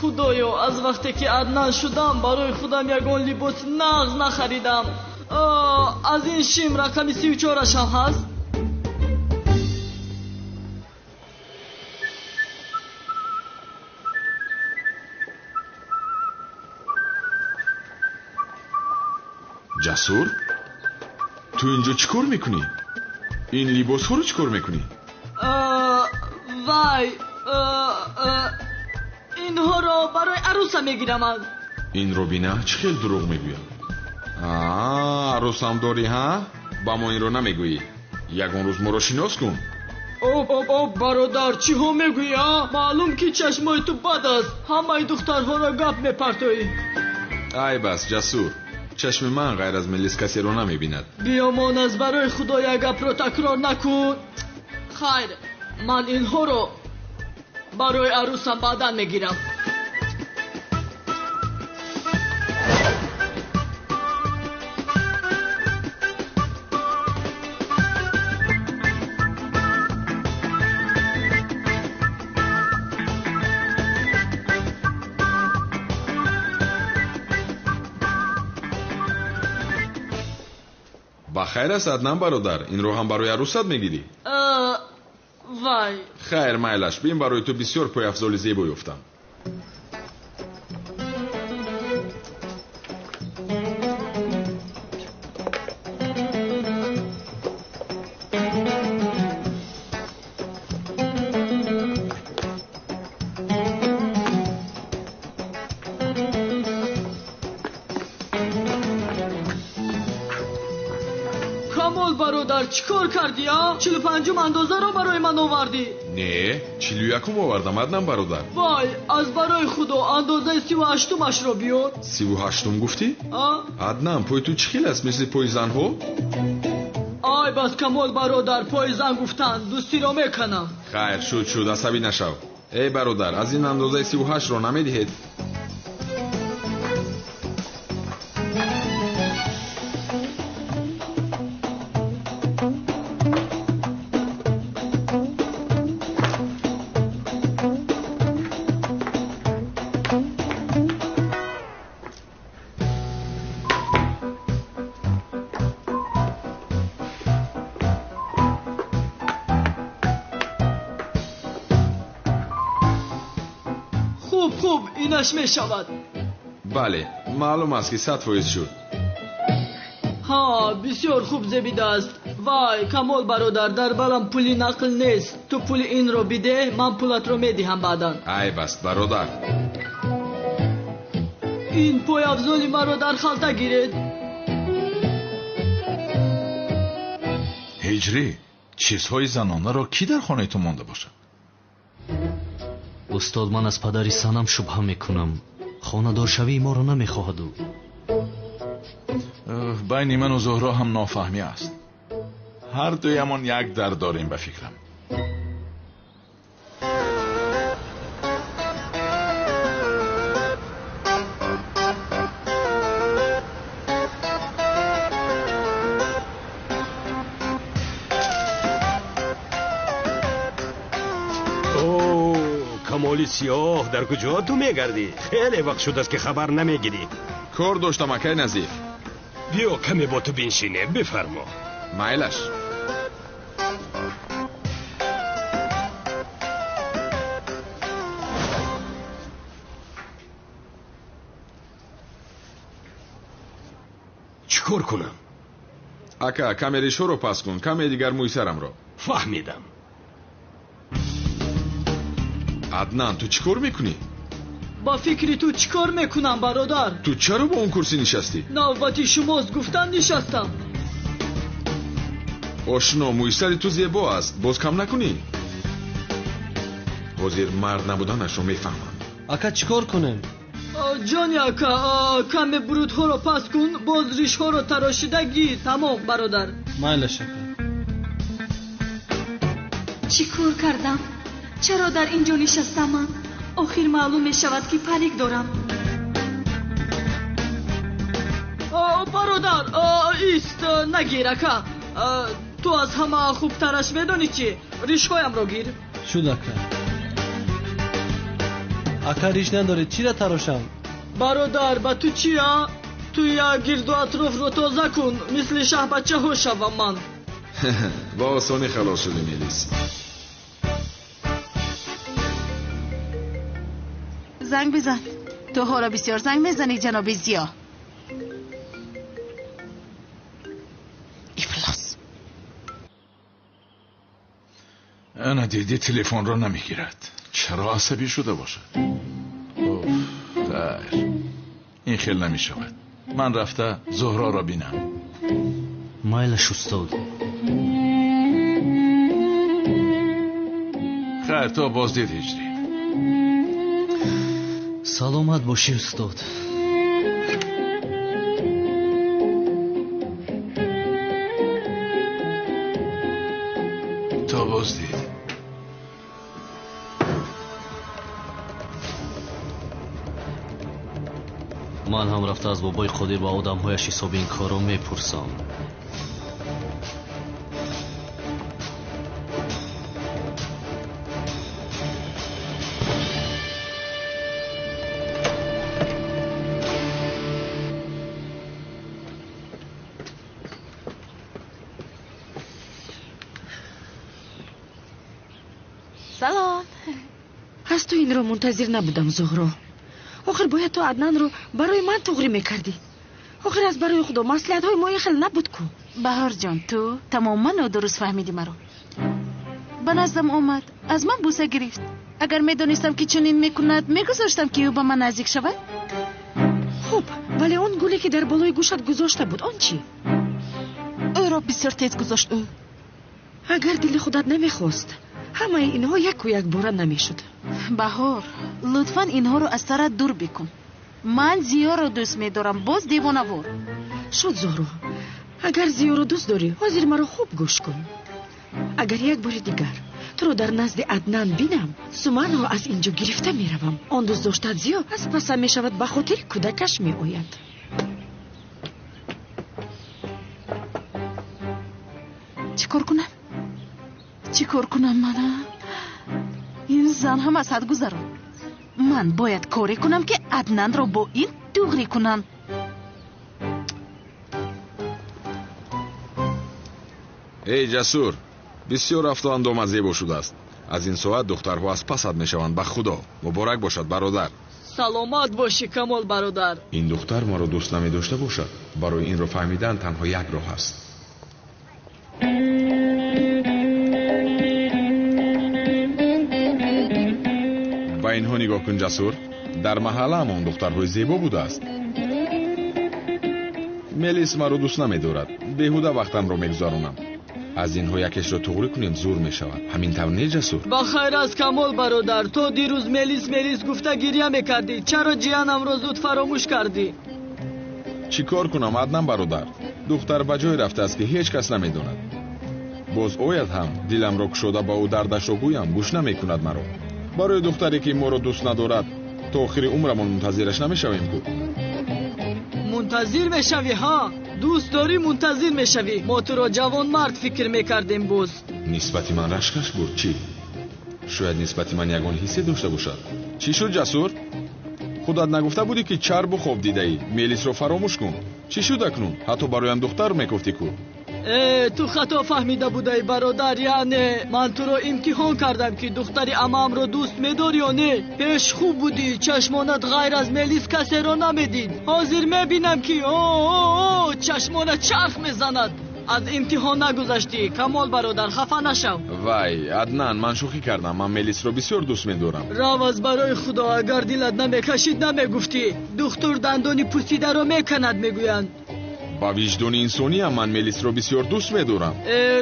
Худоё, аз вақте ки Аднан шудам, барои худам ягон либоси нағз нахаридам. Аз ин шим рақами 34-аш ҳам ҳаст? Ҷасур, ту инҷо чӣ кор мекунӣ? Ин либосҳоро чӣ кор мекунӣ? Вай, инҳоро барои арӯса мегирам. Инро бина, чӣ хел дурӯғ мегӯяд. Арӯсам дорӣ, ҳа? Ба мо инро намегӯӣ. Ягон рӯз моро шинос кун. Об, об, об, бародар, чиҳо мегӯӣ, а? Маълум ки чашмои ту бад аст. Ҳамаи духтарҳоро гап мепартоӣ. Ай бас, Ҷасур, чашми ман ғайр аз Мелис касеро намебинад. Биёмон, аз барои худо як гапро такрор накун. Хайр, ман инҳоро барои арӯсам баъдан мегирам. Ба хайр аст, Аднан бародар, инро ҳам барои арӯсат мегирӣ? Вай. Хайр, майлаш, бин, барои ту бисёр пойафзоли зебо ёфтам. Камол бародар, чӣ кор кардӣ, а? 45-ум андозаро барои ман овардӣ? Не, 41-ум овардам, Аднан бародар. Вай, аз барои худо андозаи 38-умашро биёр. 38-ум гуфтӣ? А? Аднан, пои ту чӣ хел аст, мисли пои занҳо? Ай бас, Камол бародар, пои зан гуфтанд, дӯстиро меканам. Хайр, шуд, шуд, асабӣ нашав. Эй бародар, аз ин андозаи 38-ро намедиҳед? Хуб, инаш мешавад. Бале, маълум аст ки 100% шуд. Ҳа, бисёр хуб зебидааст. Вай, Камол бародар, дар балам пули нақл нест. Ту пули инро бидеҳ, ман пулатро медиҳам баъдан. Айб аст, бародар. Ин пойафзоли маро дар халта гиред. Ҳиҷрӣ, чизҳои занонаро кӣ дар хонаи ту монда бошад? Устод, ман аз падари Санам шубҳа мекунам. Хонадоршавии моро намехоҳад ӯ. Байни ману Зуҳро ҳам нофаҳмӣ аст. Ҳар дуямон як дард дорем ба фикрам. Камоли сиёҳ, дар куҷо ту мегардӣ? Хеле вақт шудааст ки хабар намегирӣ. Кор доштам, акай Назиф. Биё каме бо ту биншинем, бифармо. Майлаш. Чӣ кор кунам? Ака, каме ришҳоро паст кун, каме дигар мӯи сарамро. Фаҳмидам. Аднан, ту чӣ кор мекунӣ? Ба фикри ту чӣ кор мекунам, бародар? Ту чаро ба он курсӣ нишастӣ? Навбати шумост, гуфтан нишастам. Ошно, мӯи сари ту зебо аст, боз кам накунӣ? Ҳозир мард набуданашро мефаҳмам. Ака, чӣ кор кунем? Ҷони ака, каме бурудҳоро паст кун, боз ришҳоро тарошида гир. Тамом, бародар. Майлаш, ака. Чӣ кор кардам? Чаро дар ин ҷо нишастам ман? Охир маълум мешавад ки парик дорам. Бародар, ист, нагир, ака. Ту аз ҳама хубтараш медонӣ чӣ? Ришҳоямро гир. Шуд, ака. Ака, риш надорӣ, чиро тарошам? Бародар, ба ту чи, а? Ту як гирду атрофро тоза кун, мисли шаҳбачаҳо шавам ман. Ба осонӣ халос шудӣ, Мелис. Занг бизан. Ту ҳоло бисёр занг мезанӣ, ҷаноби Зиё. Ифлос. Ана дидӣ, телефонро намегирад. Чаро асабӣ шуда бошад? Хайр, ин хел намешавад. Ман рафта Зуҳроро бинам. Майлаш, устод. Хайр, то боздид, Ҳиҷрӣ. Саломат бошӣ, устод. То боздид. Ман ҳам рафта аз бобои Қодир ва одамҳояш ҳисоби ин корро мепурсам. Салом. Аз ту инро мунтазир набудам, Зуҳро. Охир бояд ту Аднанро барои ман туғрӣ мекардӣ. Охир аз барои худо маслиҳатҳои мо ин хел набуд ку. Баҳорҷон, ту тамоман нодуруст фаҳмидӣ маро. Ба наздам омад, аз ман буса гирифт. Агар медонистам ки чунин мекунад, мегузоштам ки ӯ ба ман наздик шавад? Хуб, вале он гуле ки дар болои гӯшат гузошта буд, он чӣ? Ӯро бисёр тез гузошт ӯ. Агар дили худат намехост, ҳамаи инҳо яку якбора намешуд. Баҳор, лутфан инҳоро аз сарат дур бикун. Ман Зиёро дӯст медорам, боз девонавор. Шуд, Зуҳро. Агар Зиёро дӯст дорӣ, ҳозир маро хуб гӯш кун. Агар як бори дигар туро дар назди Аднан бинам, Суманро аз ин ҷо гирифта меравам. Он дӯст доштат Зиё аз пасам мешавад, ба хотири кӯдакаш меояд. Чӣ кор кунам? Чӣ кор кунам мана? Ин зан ҳам аз ҳад гузарон. Ман бояд коре кунам, ки Аднанро бо ин туғрӣ кунам. Эй ҷасур, бисёр рафту андомат зебо шудааст. Аз ин соат духтарҳо аз пасат мешаванд, ба худо. Муборак бошад, бародар. Саломат бошӣ, Камол бародар. Ин духтар маро дӯст намедошта бошад. Барои инро фаҳмидан танҳо як роҳ аст. Ба инҳо нигоҳ кун, Ҷасур. Дар маҳаллаамон духтарҳои зебо будааст. Мелис маро дӯст намедорад. Беҳуда вақтамро мегузаронам. Аз инҳо якешро туғрӣ кунем, зур мешавад. Ҳамин тавр не, Ҷасур? Ба хайр аст, Камол бародар. То дирӯз Мелис Мелис гуфта гиря мекардӣ. Чаро ҷиянамро зуд фаромӯш кардӣ? Чӣ кор кунам, Аднан бародар? Духтар ба ҷое рафтааст, ки ҳеҷ кас намедонад. Боз ояд ҳам диламро кушода ба ӯ дардашро гӯям, гӯш намекунад маро. Барои духтаре ки моро дӯст надорад, то охири умрамон мунтазираш намешавем ку. Мунтазир мешавӣ, ҳа? Дӯст дорӣ, мунтазир мешавӣ. Мо туро ҷавонмард фикр мекардем боз. Нисбати ман рашкаш бурд, чӣ? Шояд нисбати ман ягон ҳиссе дошта бошад. Чӣ шуд, Ҷасур? Худат нагуфта будӣ, ки чарбу хоб дидаӣ? Мелисро фаромӯш кун. Чӣ шуд акнун? Ҳатто бароям духтар мекуфтӣ ку. Ту хато фаҳмида будаӣ, бародар. Яъне ман туро имтиҳон кардам, ки духтари амаамро дӯст медорӣ ё не. Пеш хуб будӣ, чашмонат ғайр аз Мелис касеро намедид. Ҳозир мебинам, ки о чашмонат чарх мезанад. Аз имтиҳон нагузаштӣ, Камол бародар, хафа нашав. Вай, Аднан, ман шӯхӣ кардам. Ман Мелисро бисёр дӯст медорам. Рав аз барои Худо, агар дилат намекашид намегуфтӣ. Духтур дандони пусидаро меканад, мегӯянд. Ба виҷдони инсониам ман Мелисро бисёр дӯст медорам.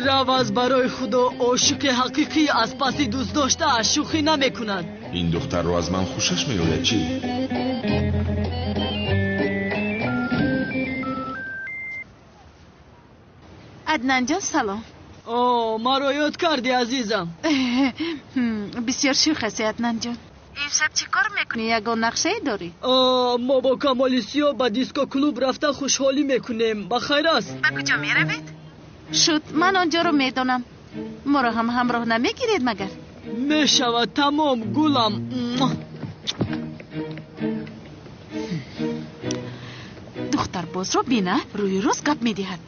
Рав аз барои Худо, ошиқи ҳақиқӣ аз паси дӯстдоштааш шӯхӣ намекунад. Ин духтарро аз ман хушаш меояд, чӣ? Аднанҷон, салом. О, маро ёд кардӣ, азизам. Бисёр шӯх ҳастӣ, Аднанҷон. Имшаб чӣ кор мекунӣ? Ягон нақшае дорӣ? Мо бо Камоли Сиёҳ ба диско-клуб рафта хушҳолӣ мекунем. Ба хайр аст. Ба куҷо меравед? Шуд, ман он ҷоро медонам. Моро ҳам ҳамроҳ намегиред магар? Мешавад, тамом, гулам. Духтарбозро бина, рӯи рост гап медиҳад.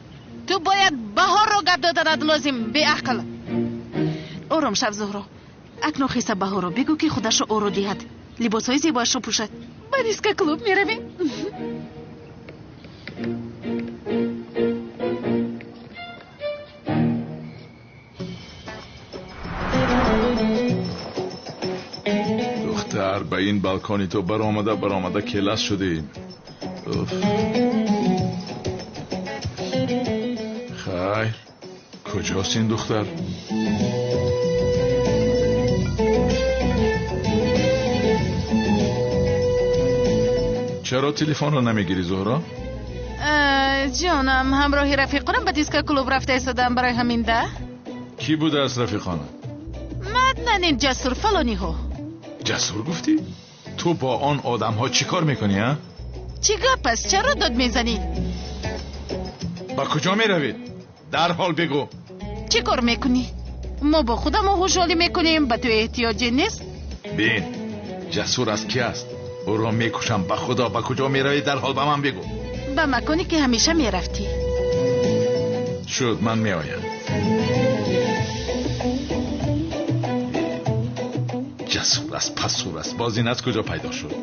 Ту бояд Баҳорро гап доданат лозим, беақл. Ором шав, Зуҳро. Акнун хеса Баҳорро бигӯ, ки худашро оро диҳад, либосҳои зебоашро пӯшад. Ба диско клуб меравем. Духтар, ба ин балкони ту баромада баромада келас шудем. Хайр, куҷост ин духтар? Чаро телефонро намегирӣ, Зуҳро? Ҷонам, ҳамроҳи рафиқонам ба диско клуб рафта истодам, барои ҳамин да. Кӣ будааст рафиқонат? Маднанин, Ҷасур, фалониҳо. Ҷасур гуфтӣ? Ту бо он одамҳо чӣ кор мекунӣ, а? Чӣ гап аст? Чаро дод мезанӣ? Ба куҷо меравед? Дарҳол бигӯ. Чӣ кор мекунӣ? Мо бо худамо ҳушёлӣ мекунем, ба ту эҳтиёҷе нест. Бин, Ҷасур аз кӣ аст? Ӯро мекушам, ба Худо. Ба куҷо меравӣ? Дарҳол ба ман бигӯ. Ба маконе ки ҳамеша мерафтӣ. Шуд, ман меоям. Ҷасур аст, пасур аст. Боз ин аз куҷо пайдо шуд?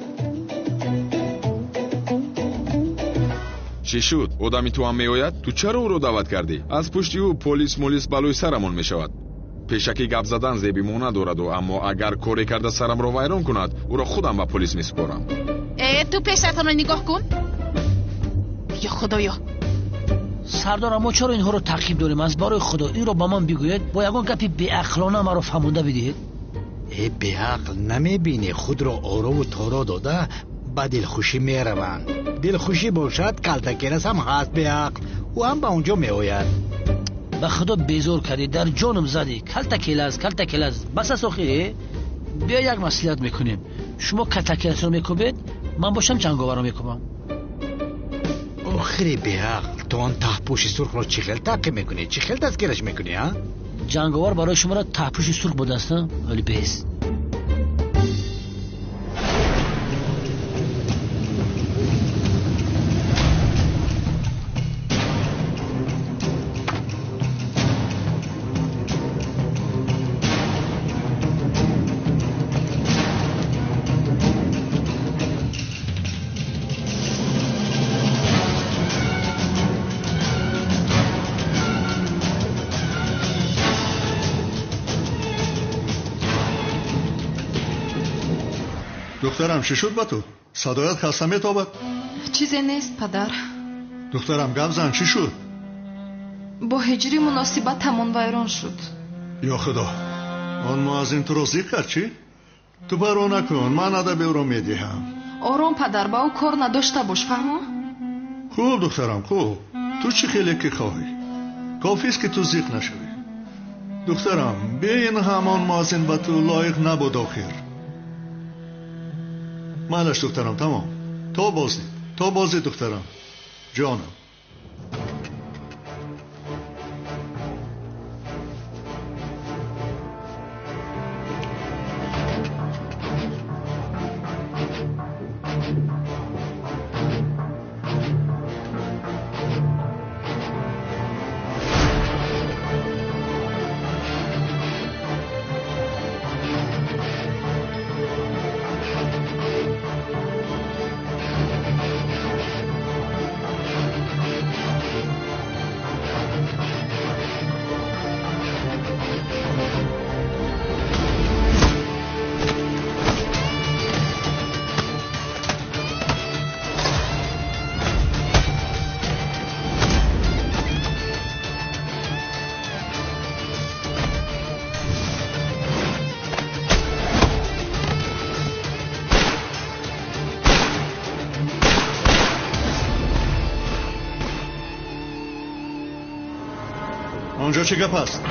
Чӣ шуд? Одами ту ҳам меояд? Ту чаро ӯро даъват кардӣ? Аз пушти ӯ полис молис балои сарамон мешавад. Пешакӣ гап задан зеби мо надораду, аммо агар коре карда сарамро вайрон кунад, ӯро худам ба полис месупорам. Э, ту пештартонро нигоҳ кун. Ё Худоё! Сардор, мо чаро инҳоро таъқиб дорем? Аз барои Худо, инро ба ман бигӯед. Бо ягон гапи беақлона маро фаҳмонда бидиҳед. Э, беақл, намебинӣ, худро орову торо дода ба дилхушӣ мераванд. Дилхушӣ бошад, калтакелас ҳам ҳаст, беақл, ӯ ҳам ба он ҷо меояд. Ба Худо, безор кардӣ, дар ҷонам задӣ. Калтакелас, калтакелас, бас аст охи. Биё, як маслиҳат мекунем. Шумо калтакеласро мекӯбед, ман бошам ҷанговарро мекӯбам. Охири беақл, ту он таҳпӯши сурхро чӣ хел таъқиб мекунӣ? Чӣ хел дастгираш мекунӣ, а? Ҷанговар барои шуморо таҳпӯши сурх будааст, вале бес. Духтарам, чӣ шуд ба ту? Садоят хаста метобад? Чизе нест, падар. Духтарам, гап зан, чӣ шуд? Бо ҳиҷрӣ муносибатамон вайрон шуд. Ё худо, он муаззин туро зиқ кард, чӣ? Ту парво накун, ман адаби ӯро медиҳам. Ором, падар, ба ӯ кор надошта бош, фаҳмо? Хуб, духтарам, хуб. Ту чӣ хеле ки хоҳӣ. Кофист ки ту зиқ нашавӣ. Духтарам, бе ин ҳам он муаззин ба ту лоиқ набуд охир. Майлаш, духтарам, тамом. То боздид, то боздид, духтарам. Ҷонам. Онҷо чӣ гап аст?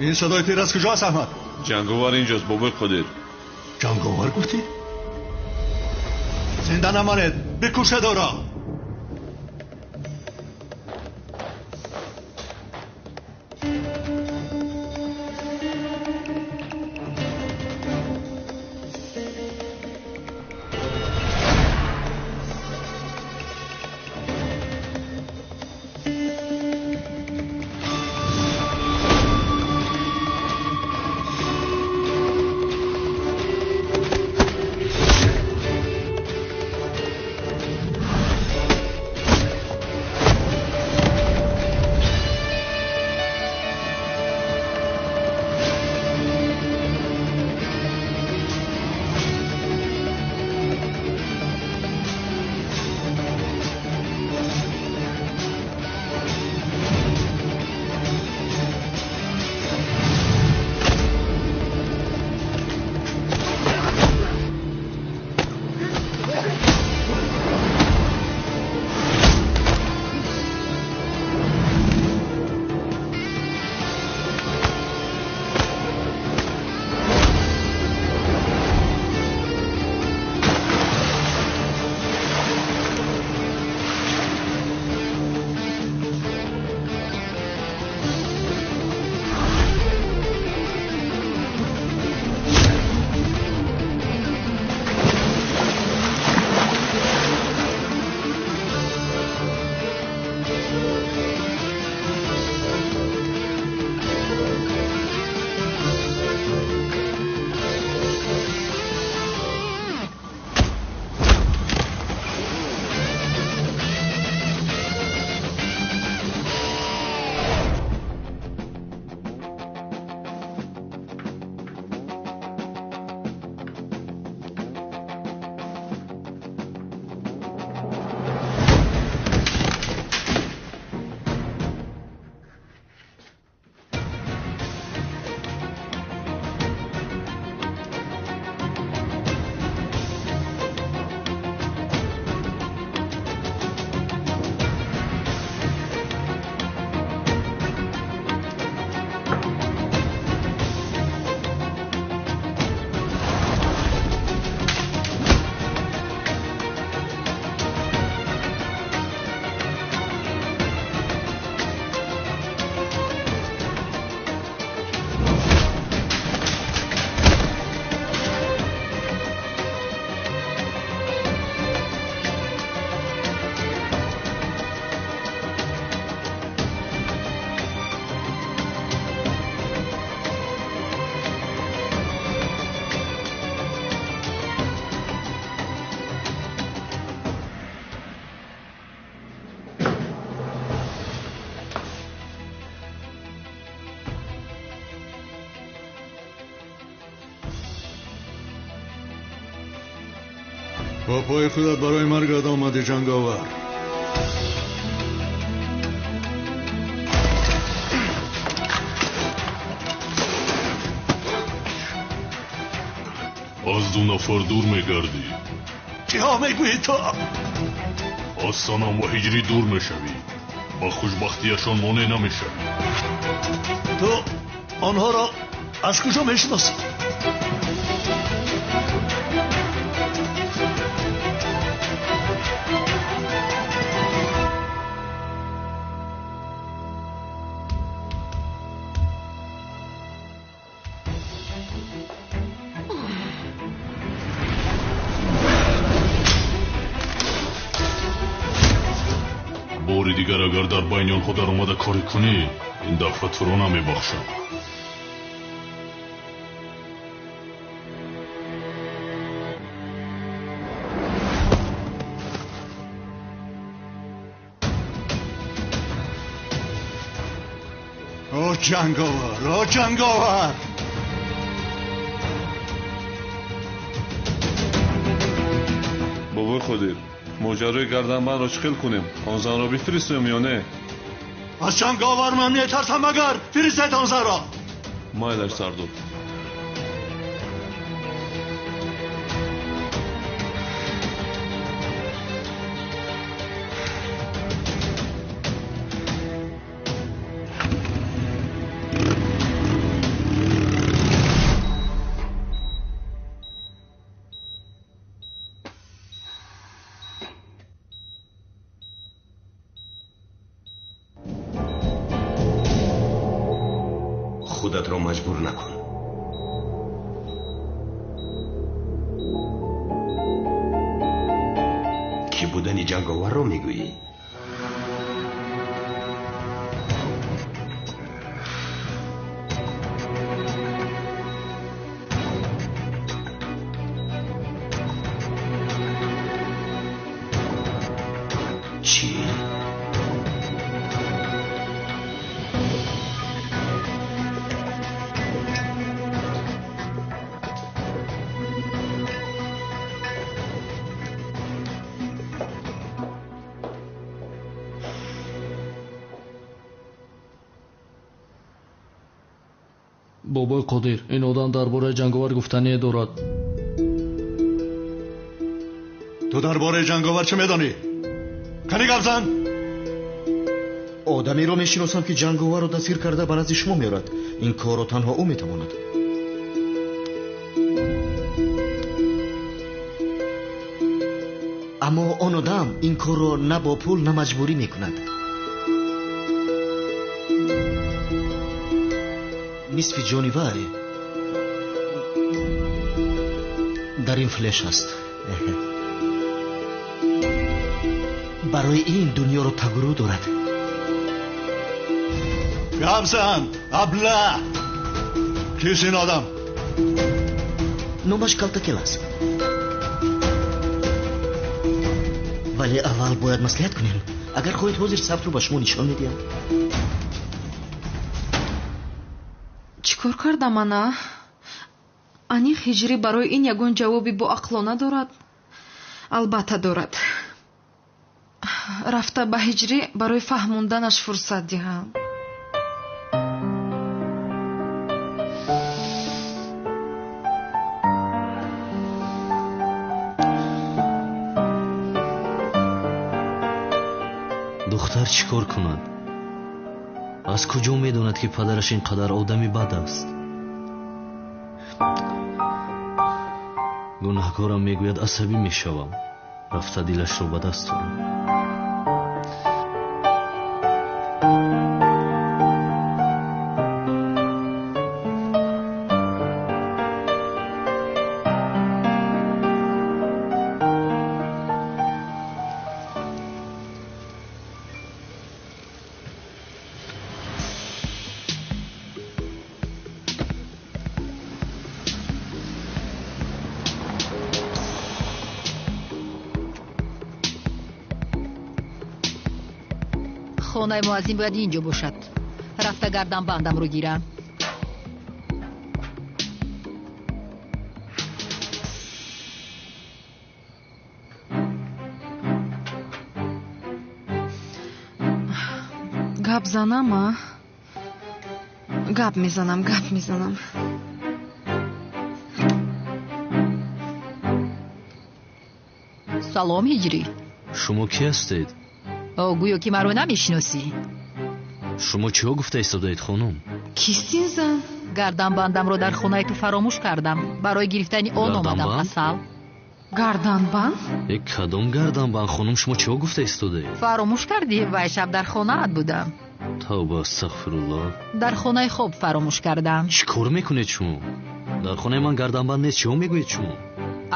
Ин садои тир аз куҷо аст, Аҳмад? Ҷанговар инҷост, бобои Қодир. Ҷанговар гуфтӣ? Зинда намонед, бикушед ӯро. Бо пои худат барои маргат омадӣ, ҷанговар. Аз ду нафар дур мегардӣ. Чиҳо мегӯӣ ту? Аз Санам ва Ҳиҷрӣ дур мешавӣ. Ба хушбахтиашон монеъ намешавӣ. Ту онҳоро аз куҷо мешиносӣ? Бори дигар агар дар байни онҳо даромада корӣ кунӣ, ин дафъа туро намебахшам. О ҷанговар, о ҷанговар! Бобои Қодир, моҷарои гарданбандро чӣ хел кунем? Он занро бифиристем ё не? Аз ҷанговар ман метарсам, магар фиристед он занро. Майлаш, сардор. Худатро маҷбур накун. Кӣ будани ҷанговарро мегӯӣ? Чӣ? Бобои Қодир, ин одам дар бораи ҷанговар гуфтание дорад. Ту дар бораи ҷанговар чӣ медонӣ? Кани гап зан! Одамеро мешиносам, ки ҷанговарро дастгир карда ба назди шумо меорад. Ин корро танҳо ӯ метавонад. Аммо он одам ин корро на бо пул, на маҷбурӣ мекунад. Нисфи ҷони вай дар ин флеш аст. Барои ин дунёро тагурӯ дорад. Гап зан, абла! Кист ин одам? Номаш Калтакел аст. Вале аввал бояд маслиҳат кунем. Агар хоҳед, ҳозир сабтро ба шумо нишон медиҳам. Чӣ кор кардам ана? Аниқ Ҳиҷрӣ барои ин ягон ҷавоби боақлона дорад? Албатта дорад. Рафта ба Ҳиҷрӣ барои фаҳмонданаш фурсат диҳам. Духтар чӣ кор кунад? Аз куҷо медонад, ки падараш ин қадар одами бад аст? Гунаҳкорам мегӯяд, асабӣ мешавам. Рафта дилашро ба даст орам. Хонаи муаззин бояд инҷо бошад. Рафта гарданбандамро гирам. Гап занам, а? Гап мезанам, гап мезанам. Салом, Ҳиҷрӣ. Шумо кӣ ҳастед? О, гӯё ки маро намешиносӣ. Шумо чиҳо гуфта истодаед, хонум? Кист ин зан? Гарданбандамро дар хонаи ту фаромӯш кардам. Барои гирифтани он омадам, асал. Гарданбанд? Э, кадом гарданбанд, хонум? Шумо чиҳо гуфта истодаед? Фаромӯш кардӣ? Вай шаб дар хонаат будам. Тавба, астағфируллоҳ. Дар хонаи хоб фаромӯш кардам. Чӣ кор мекунед шумо? Дар хонаи ман гарданбанд нест, чиҳо мегӯед шумо?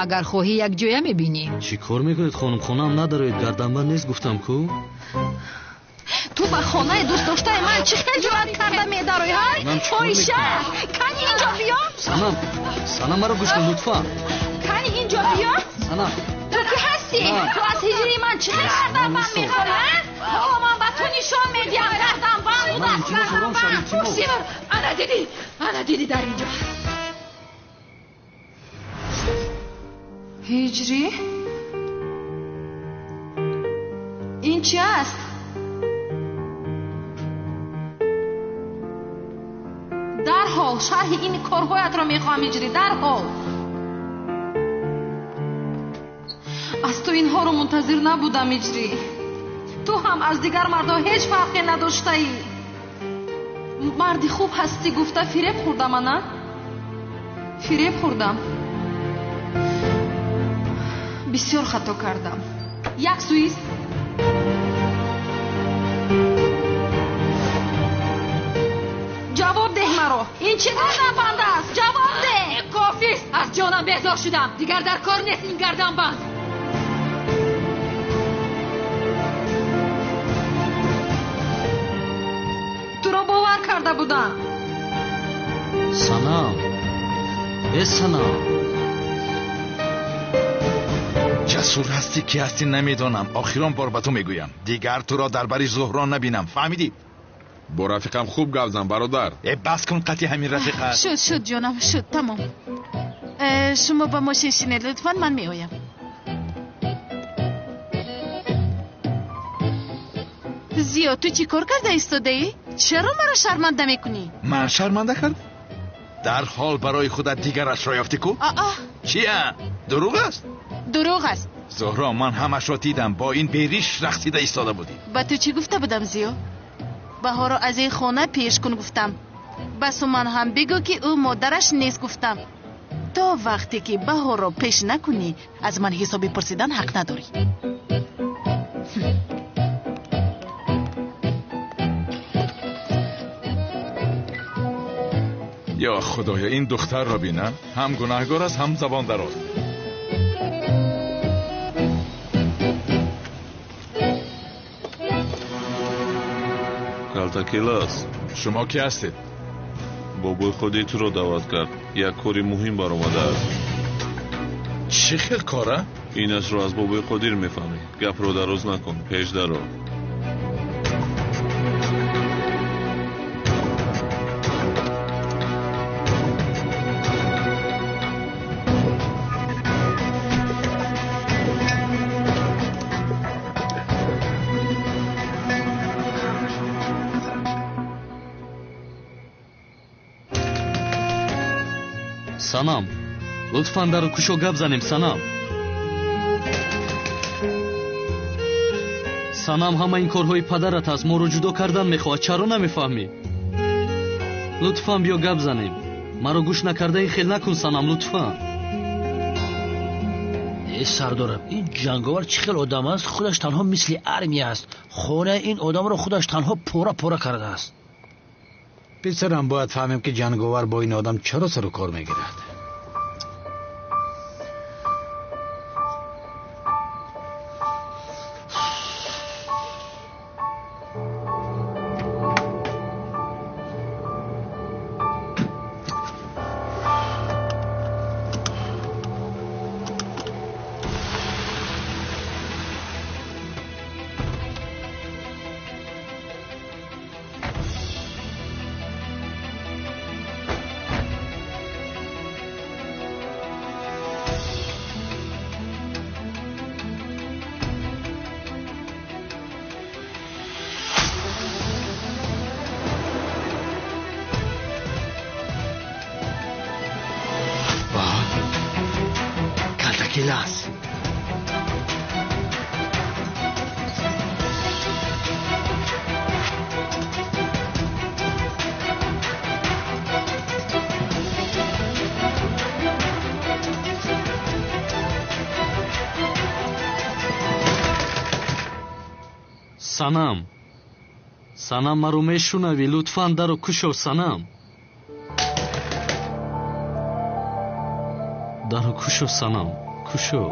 Агар хоҳӣ, якҷоя мебинӣ. Чӣ кор мекунед, хонум? Хонаам надароед, гарданбанд нест, гуфтам ку. Ту ба хонаи дӯстдоштаи ман чӣ хел ҷуръат карда медароӣ, ҳа? Фоҳиша! Кани инҷо биё! Санам, Санам, маро гӯш кун, лутфан. Кани инҷо биё! Санам. Ту кӣ ҳастӣ? Ту аз ҳиҷрии ман чӣ хел гарданбанд мехоҳӣ, ҳа? Ҳоло ман ба ту нишон медиҳам, гарданбанд будааст, гарданбанд. Симур, ана дидӣ, ана дидӣ дар инҷо. Ҳиҷрӣ? Ин чи аст? Дарҳол шарҳи ин корҳоятро мехоҳам, Ҳиҷрӣ, дарҳол. Аз ту инҳоро мунтазир набудам, Ҳиҷрӣ. Ту ҳам аз дигар мардҳо ҳеҷ фарқе надоштаӣ. Марди хуб ҳастӣ гуфта фиреб хӯрдам, ана? Фиреб хӯрдам. Бисёр хато кардам. Як суист. Ҷавоб деҳ маро. Ин чӣ гарданбанд аст? Ҷавоб деҳ. Кофист. Аз ҷонам безор шудам. Дигар дар кор нест ин гарданбанд. Туро бовар карда будам. Санам. Э, Санам. Ҷасур ҳастӣ, ки ҳастӣ намедонам. Охирон бор ба ту мегӯям, дигар туро дар бари Зуҳро набинам, фаҳмидӣ? Бо рафиқам хуб гап зан, бародар. Э, бас кун қатъи ҳамин рафиқат. Шуд, шуд, ҷонам, шуд, тамом. Шумо ба мошин шинед, лутфан, ман меоям. Зиё, ту чӣ кор карда истодаӣ? Чаро маро шарманда мекунӣ? Ман шарманда кардам? Дарҳол барои худат дигарашро ёфтӣ ку? Аа. Чия? Дурӯғ аст? Дурӯғ аст. Зуҳро, ман ҳамашро дидам, бо ин бериш рақсида истода будӣ. Ба ту чӣ гуфта будам, Зиё? Баҳорро аз ин хона пеш кун гуфтам. Ба Суман ҳам бигӯ, ки ӯ модараш нест гуфтам. То вақте ки Баҳорро пеш накунӣ, аз ман ҳисоби пурсидан ҳақ надорӣ. Ё худоё, ин духтарро бина, ҳам гунаҳгор аст, ҳам забон дароз. Калтакелас. Шумо кӣ ҳастед? Бобои худи туро даъват кард. Як кори муҳим баромадааст. Чӣ хел кора? Инашро аз бобои Қодир мефаҳмӣ. Гапро дароз накун, пеш даро. Санам, лутфан дару кушо, гап занем, Санам. Санам, ҳама ин корҳои падарат аст, моро ҷудо кардан мехоҳад, чаро намефаҳмӣ? Лутфан биё гап занем. Маро гӯш накарда ин хел накун, Санам, лутфан. Э, сардорам, ин ҷанговар чӣ хел одам аст? Худаш танҳо мисли армия аст. Хонаи ин одамро худаш танҳо пора пора кардааст. Писарам, бояд фаҳмем, ки ҷанговар бо ин одам чаро сару кор мегирад. Санам, Санам, маро мешунавӣ? Лутфан даро кушо, Санам. Даро кушо, Санам, кушо.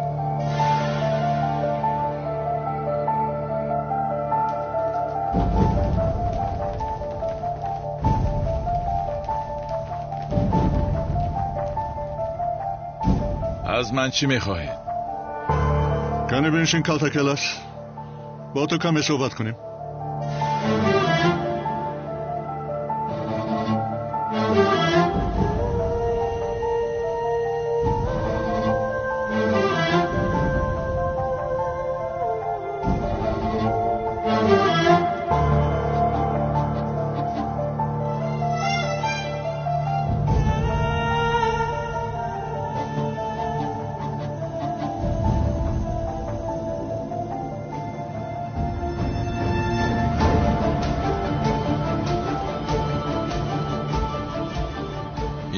Аз ман чӣ мехоҳед? Кане биншин, калтакелас, бо ту каме суҳбат кунем.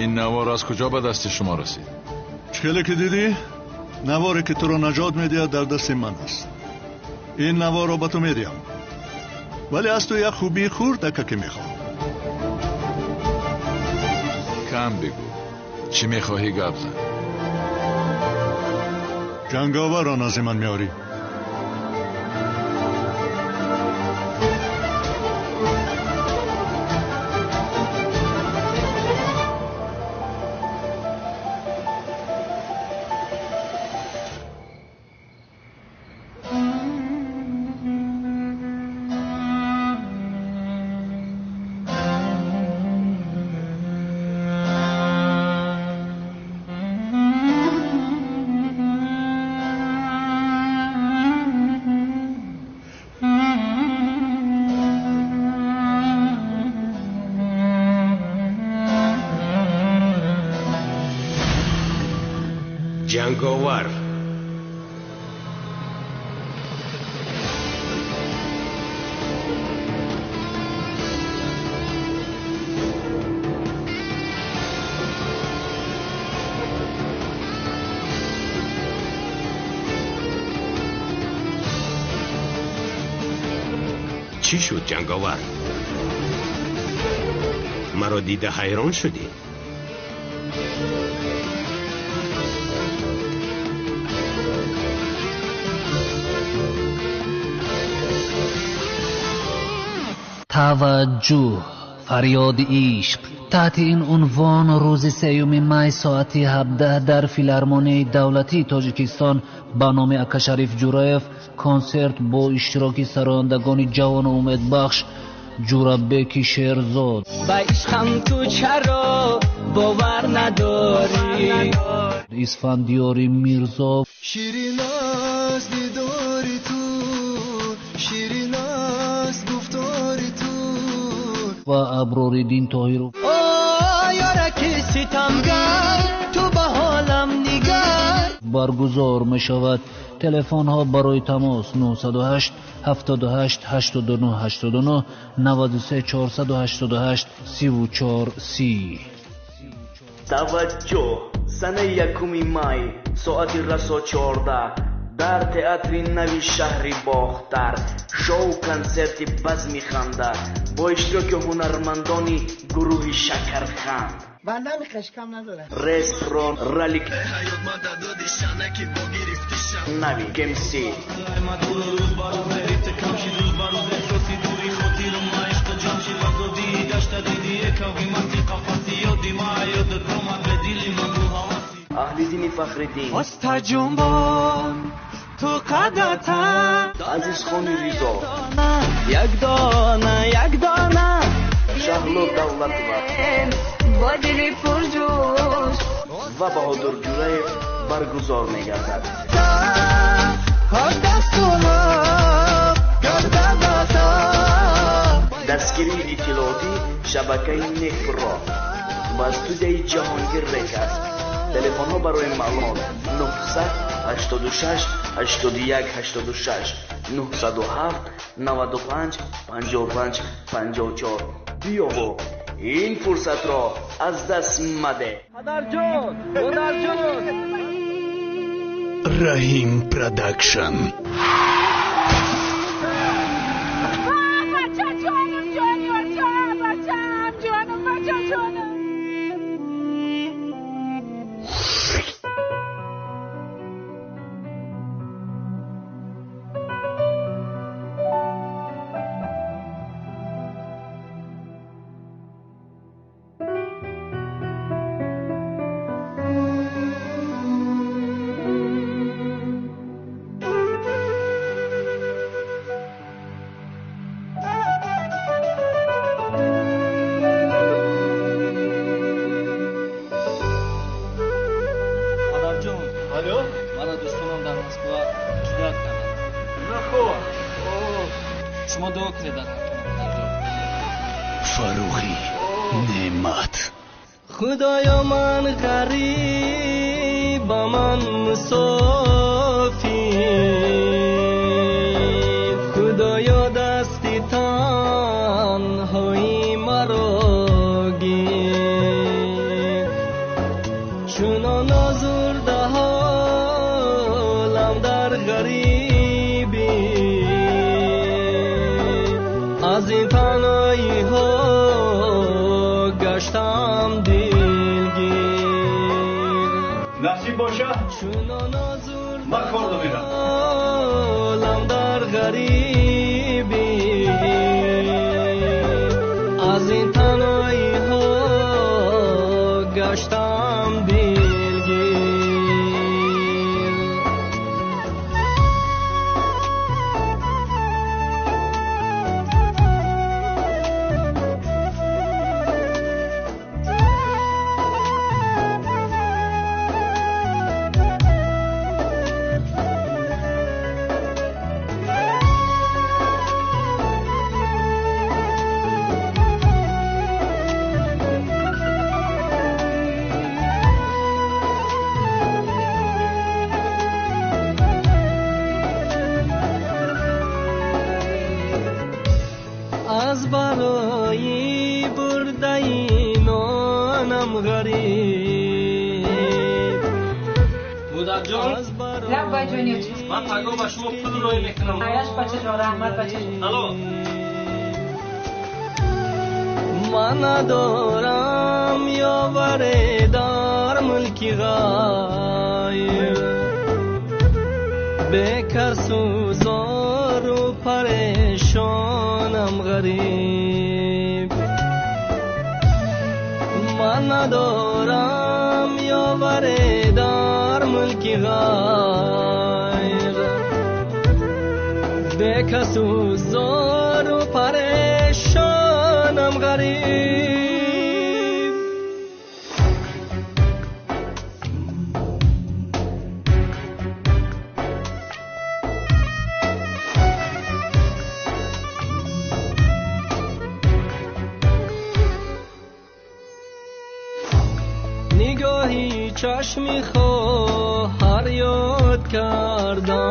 Ин навор аз куҷо ба дасти шумо расид? Чӣ ки дидӣ, наворе ки туро наҷот медиҳад дар дасти ман аст. Ин наворро ба ту медиҳам, вале аз ту як хубии хурдака ки мехоҳам. Кам бигӯ, чӣ мехоҳӣ гап зан. Ҷанговарро назди ман меорӣ. Ҷанговар. Чӣ шуд, ҷанговар? Маро дида ҳайрон шудӣ? Таваҷҷӯҳ, фарёди ишқ. Таҳти ин унвон рӯзи 3 май соати 17 дар Филармонияи давлатии Тоҷикистон ба номи Акашариф Ҷураев консерт бо иштироки сарояндагони ҷавону умедбахш Ҷурабеки Шерзод, ба ишқам ту чаро бовар надорӣ, Исфандиёри Мирзо, ширин аст дидори ту, ширин аст гуфтори ту ва Аброриддин Тоҳиров. О ёраки ситамгар, ту ба ҳолам нигар. Баргузор мешавад. Телефонҳо барои тамос 908 78 89 89 93 488 34 30. Таваҷҷӯҳ, санаи 1 май соати расо 14 дар театри нави шаҳри Бохтар шоу консерти базми ханда бо иштироки ҳунармандони гурӯҳи Шакарханд. Бандами қашкам надорад. Ресторан Ралик нави КМС. Аҳлиддини Фахриддин, Остаҷунбон ту қадата, Азизхони Ризо, як дона, як дона, Шаҳло Давлатова бо дили пурҷӯш ва Баҳодур Ҷураев баргузор мегардад. Дастгирии иттилоотӣ шабакаи Некпро ва студияи Ҷаҳонгир Рекордс. Телефонҳо барои маълумот 986 81 86 907 95 55 54. Биёву ин фурсатро аз даст мадеҳ. Падарҷон, модарҷон. Раҳим Продакшн. Шумо дуо кунед дар ҳаққи ман, падарҷон. Фаррухӣ Неъмат. Худоё, ман ғариб, ман мусофир, Худоё, дасти танҳои маро гир. Чунон озурда ҳолам дар ғарибӣ, аз ин танҳоиҳо гаштам дилгир. Насиб боша, ман кор мерам. Ҳолам дар ғарибӣ, аз ин танҳоиҳо гаштам дилгир. Аз барои бурдаи нонам ғариб. Модарҷон, Лаббай, ҷоният. Ман пагоҳ ба шумо пул роҳӣ мекунам. Аяш, бачаҷон, раҳмат, бачаҷон. Алло. Ман надорам ёваре дар мулки ғайр, бекасу зору парешонам ғариб. Ман надорам ёваре дар мулки ғайр, бекасу зору парешонам ғариб. Нигоҳи чашми хоҳар ёд кардам,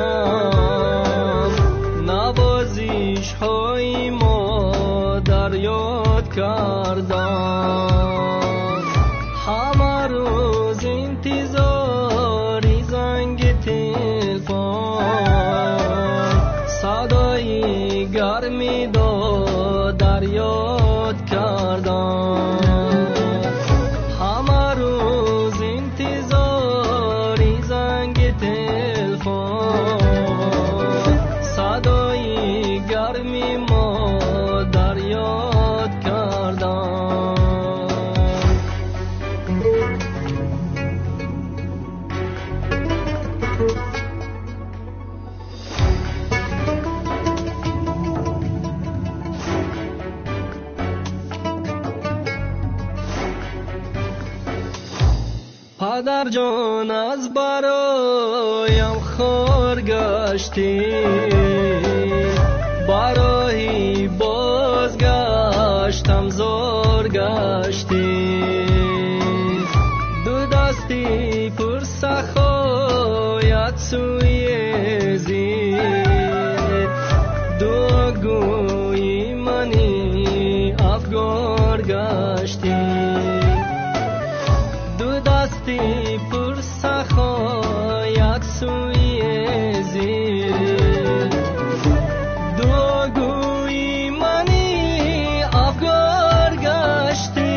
навозишҳои модар ёд кардам. Ҳама рӯз интизори занги телефон, садои гарми додар ёд кардам. Ҳама рӯз интизори занги телефон, садои гарми модар ёд кардам. Падарҷон, аз бароям хор гаштӣ, барои бозгаштам зор гаштӣ. Ду дасти пурсахоят сӯи зид, дуогӯи мани афгор гаштӣ. Ду дасти пурсахоят сӯи зид, дуогӯи мани афгор гаштӣ.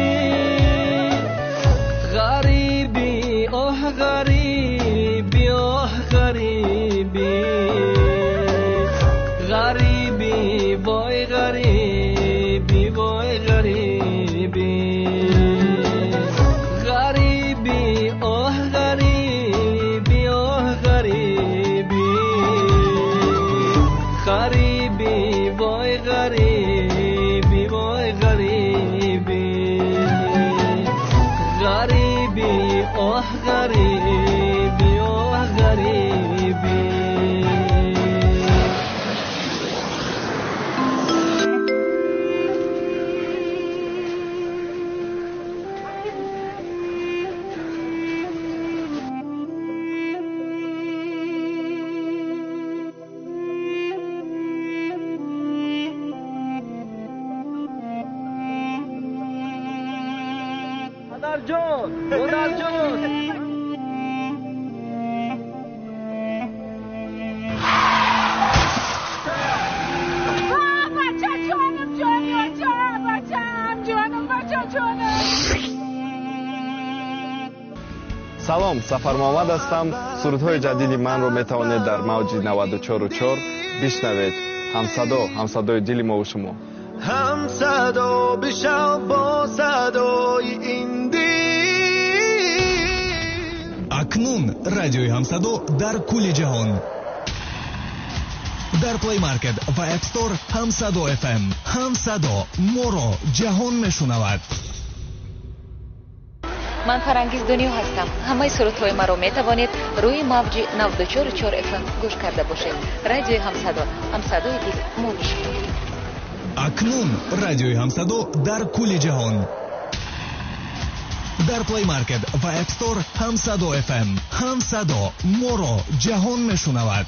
Модарҷон, модарҷон. Бачаҷонам, ҷони оча, бачаам, ҷонам, бачаҷонам. Салом, Сафар Муҳаммад ҳастам. Сурудҳои ҷадиди манро метавонед дар мавҷи 94,4 бишнавед. Ҳамсадо, ҳамсадои дили мову шумо. Ҳамсадо бишав бо садои ин дил. Акнун радиои Ҳамсадо дар кулли ҷаҳон. Дар Play Market ва App Store Ҳамсадо FM. Ҳамсадо моро ҷаҳон мешунавад. Ман Фарангиз Дунё ҳастам. Ҳамаи сурудҳои маро метавонед рӯи мавҷи 94,4 FM гӯш карда бошед. Радиои Ҳамсадо, ҳамсадои дил мо бошед. Акнун радиои Ҳамсадо дар кулли ҷаҳон. Дар Play Market ва App Store Ҳамсадо FM. Ҳамсадо моро ҷаҳон мешунавад.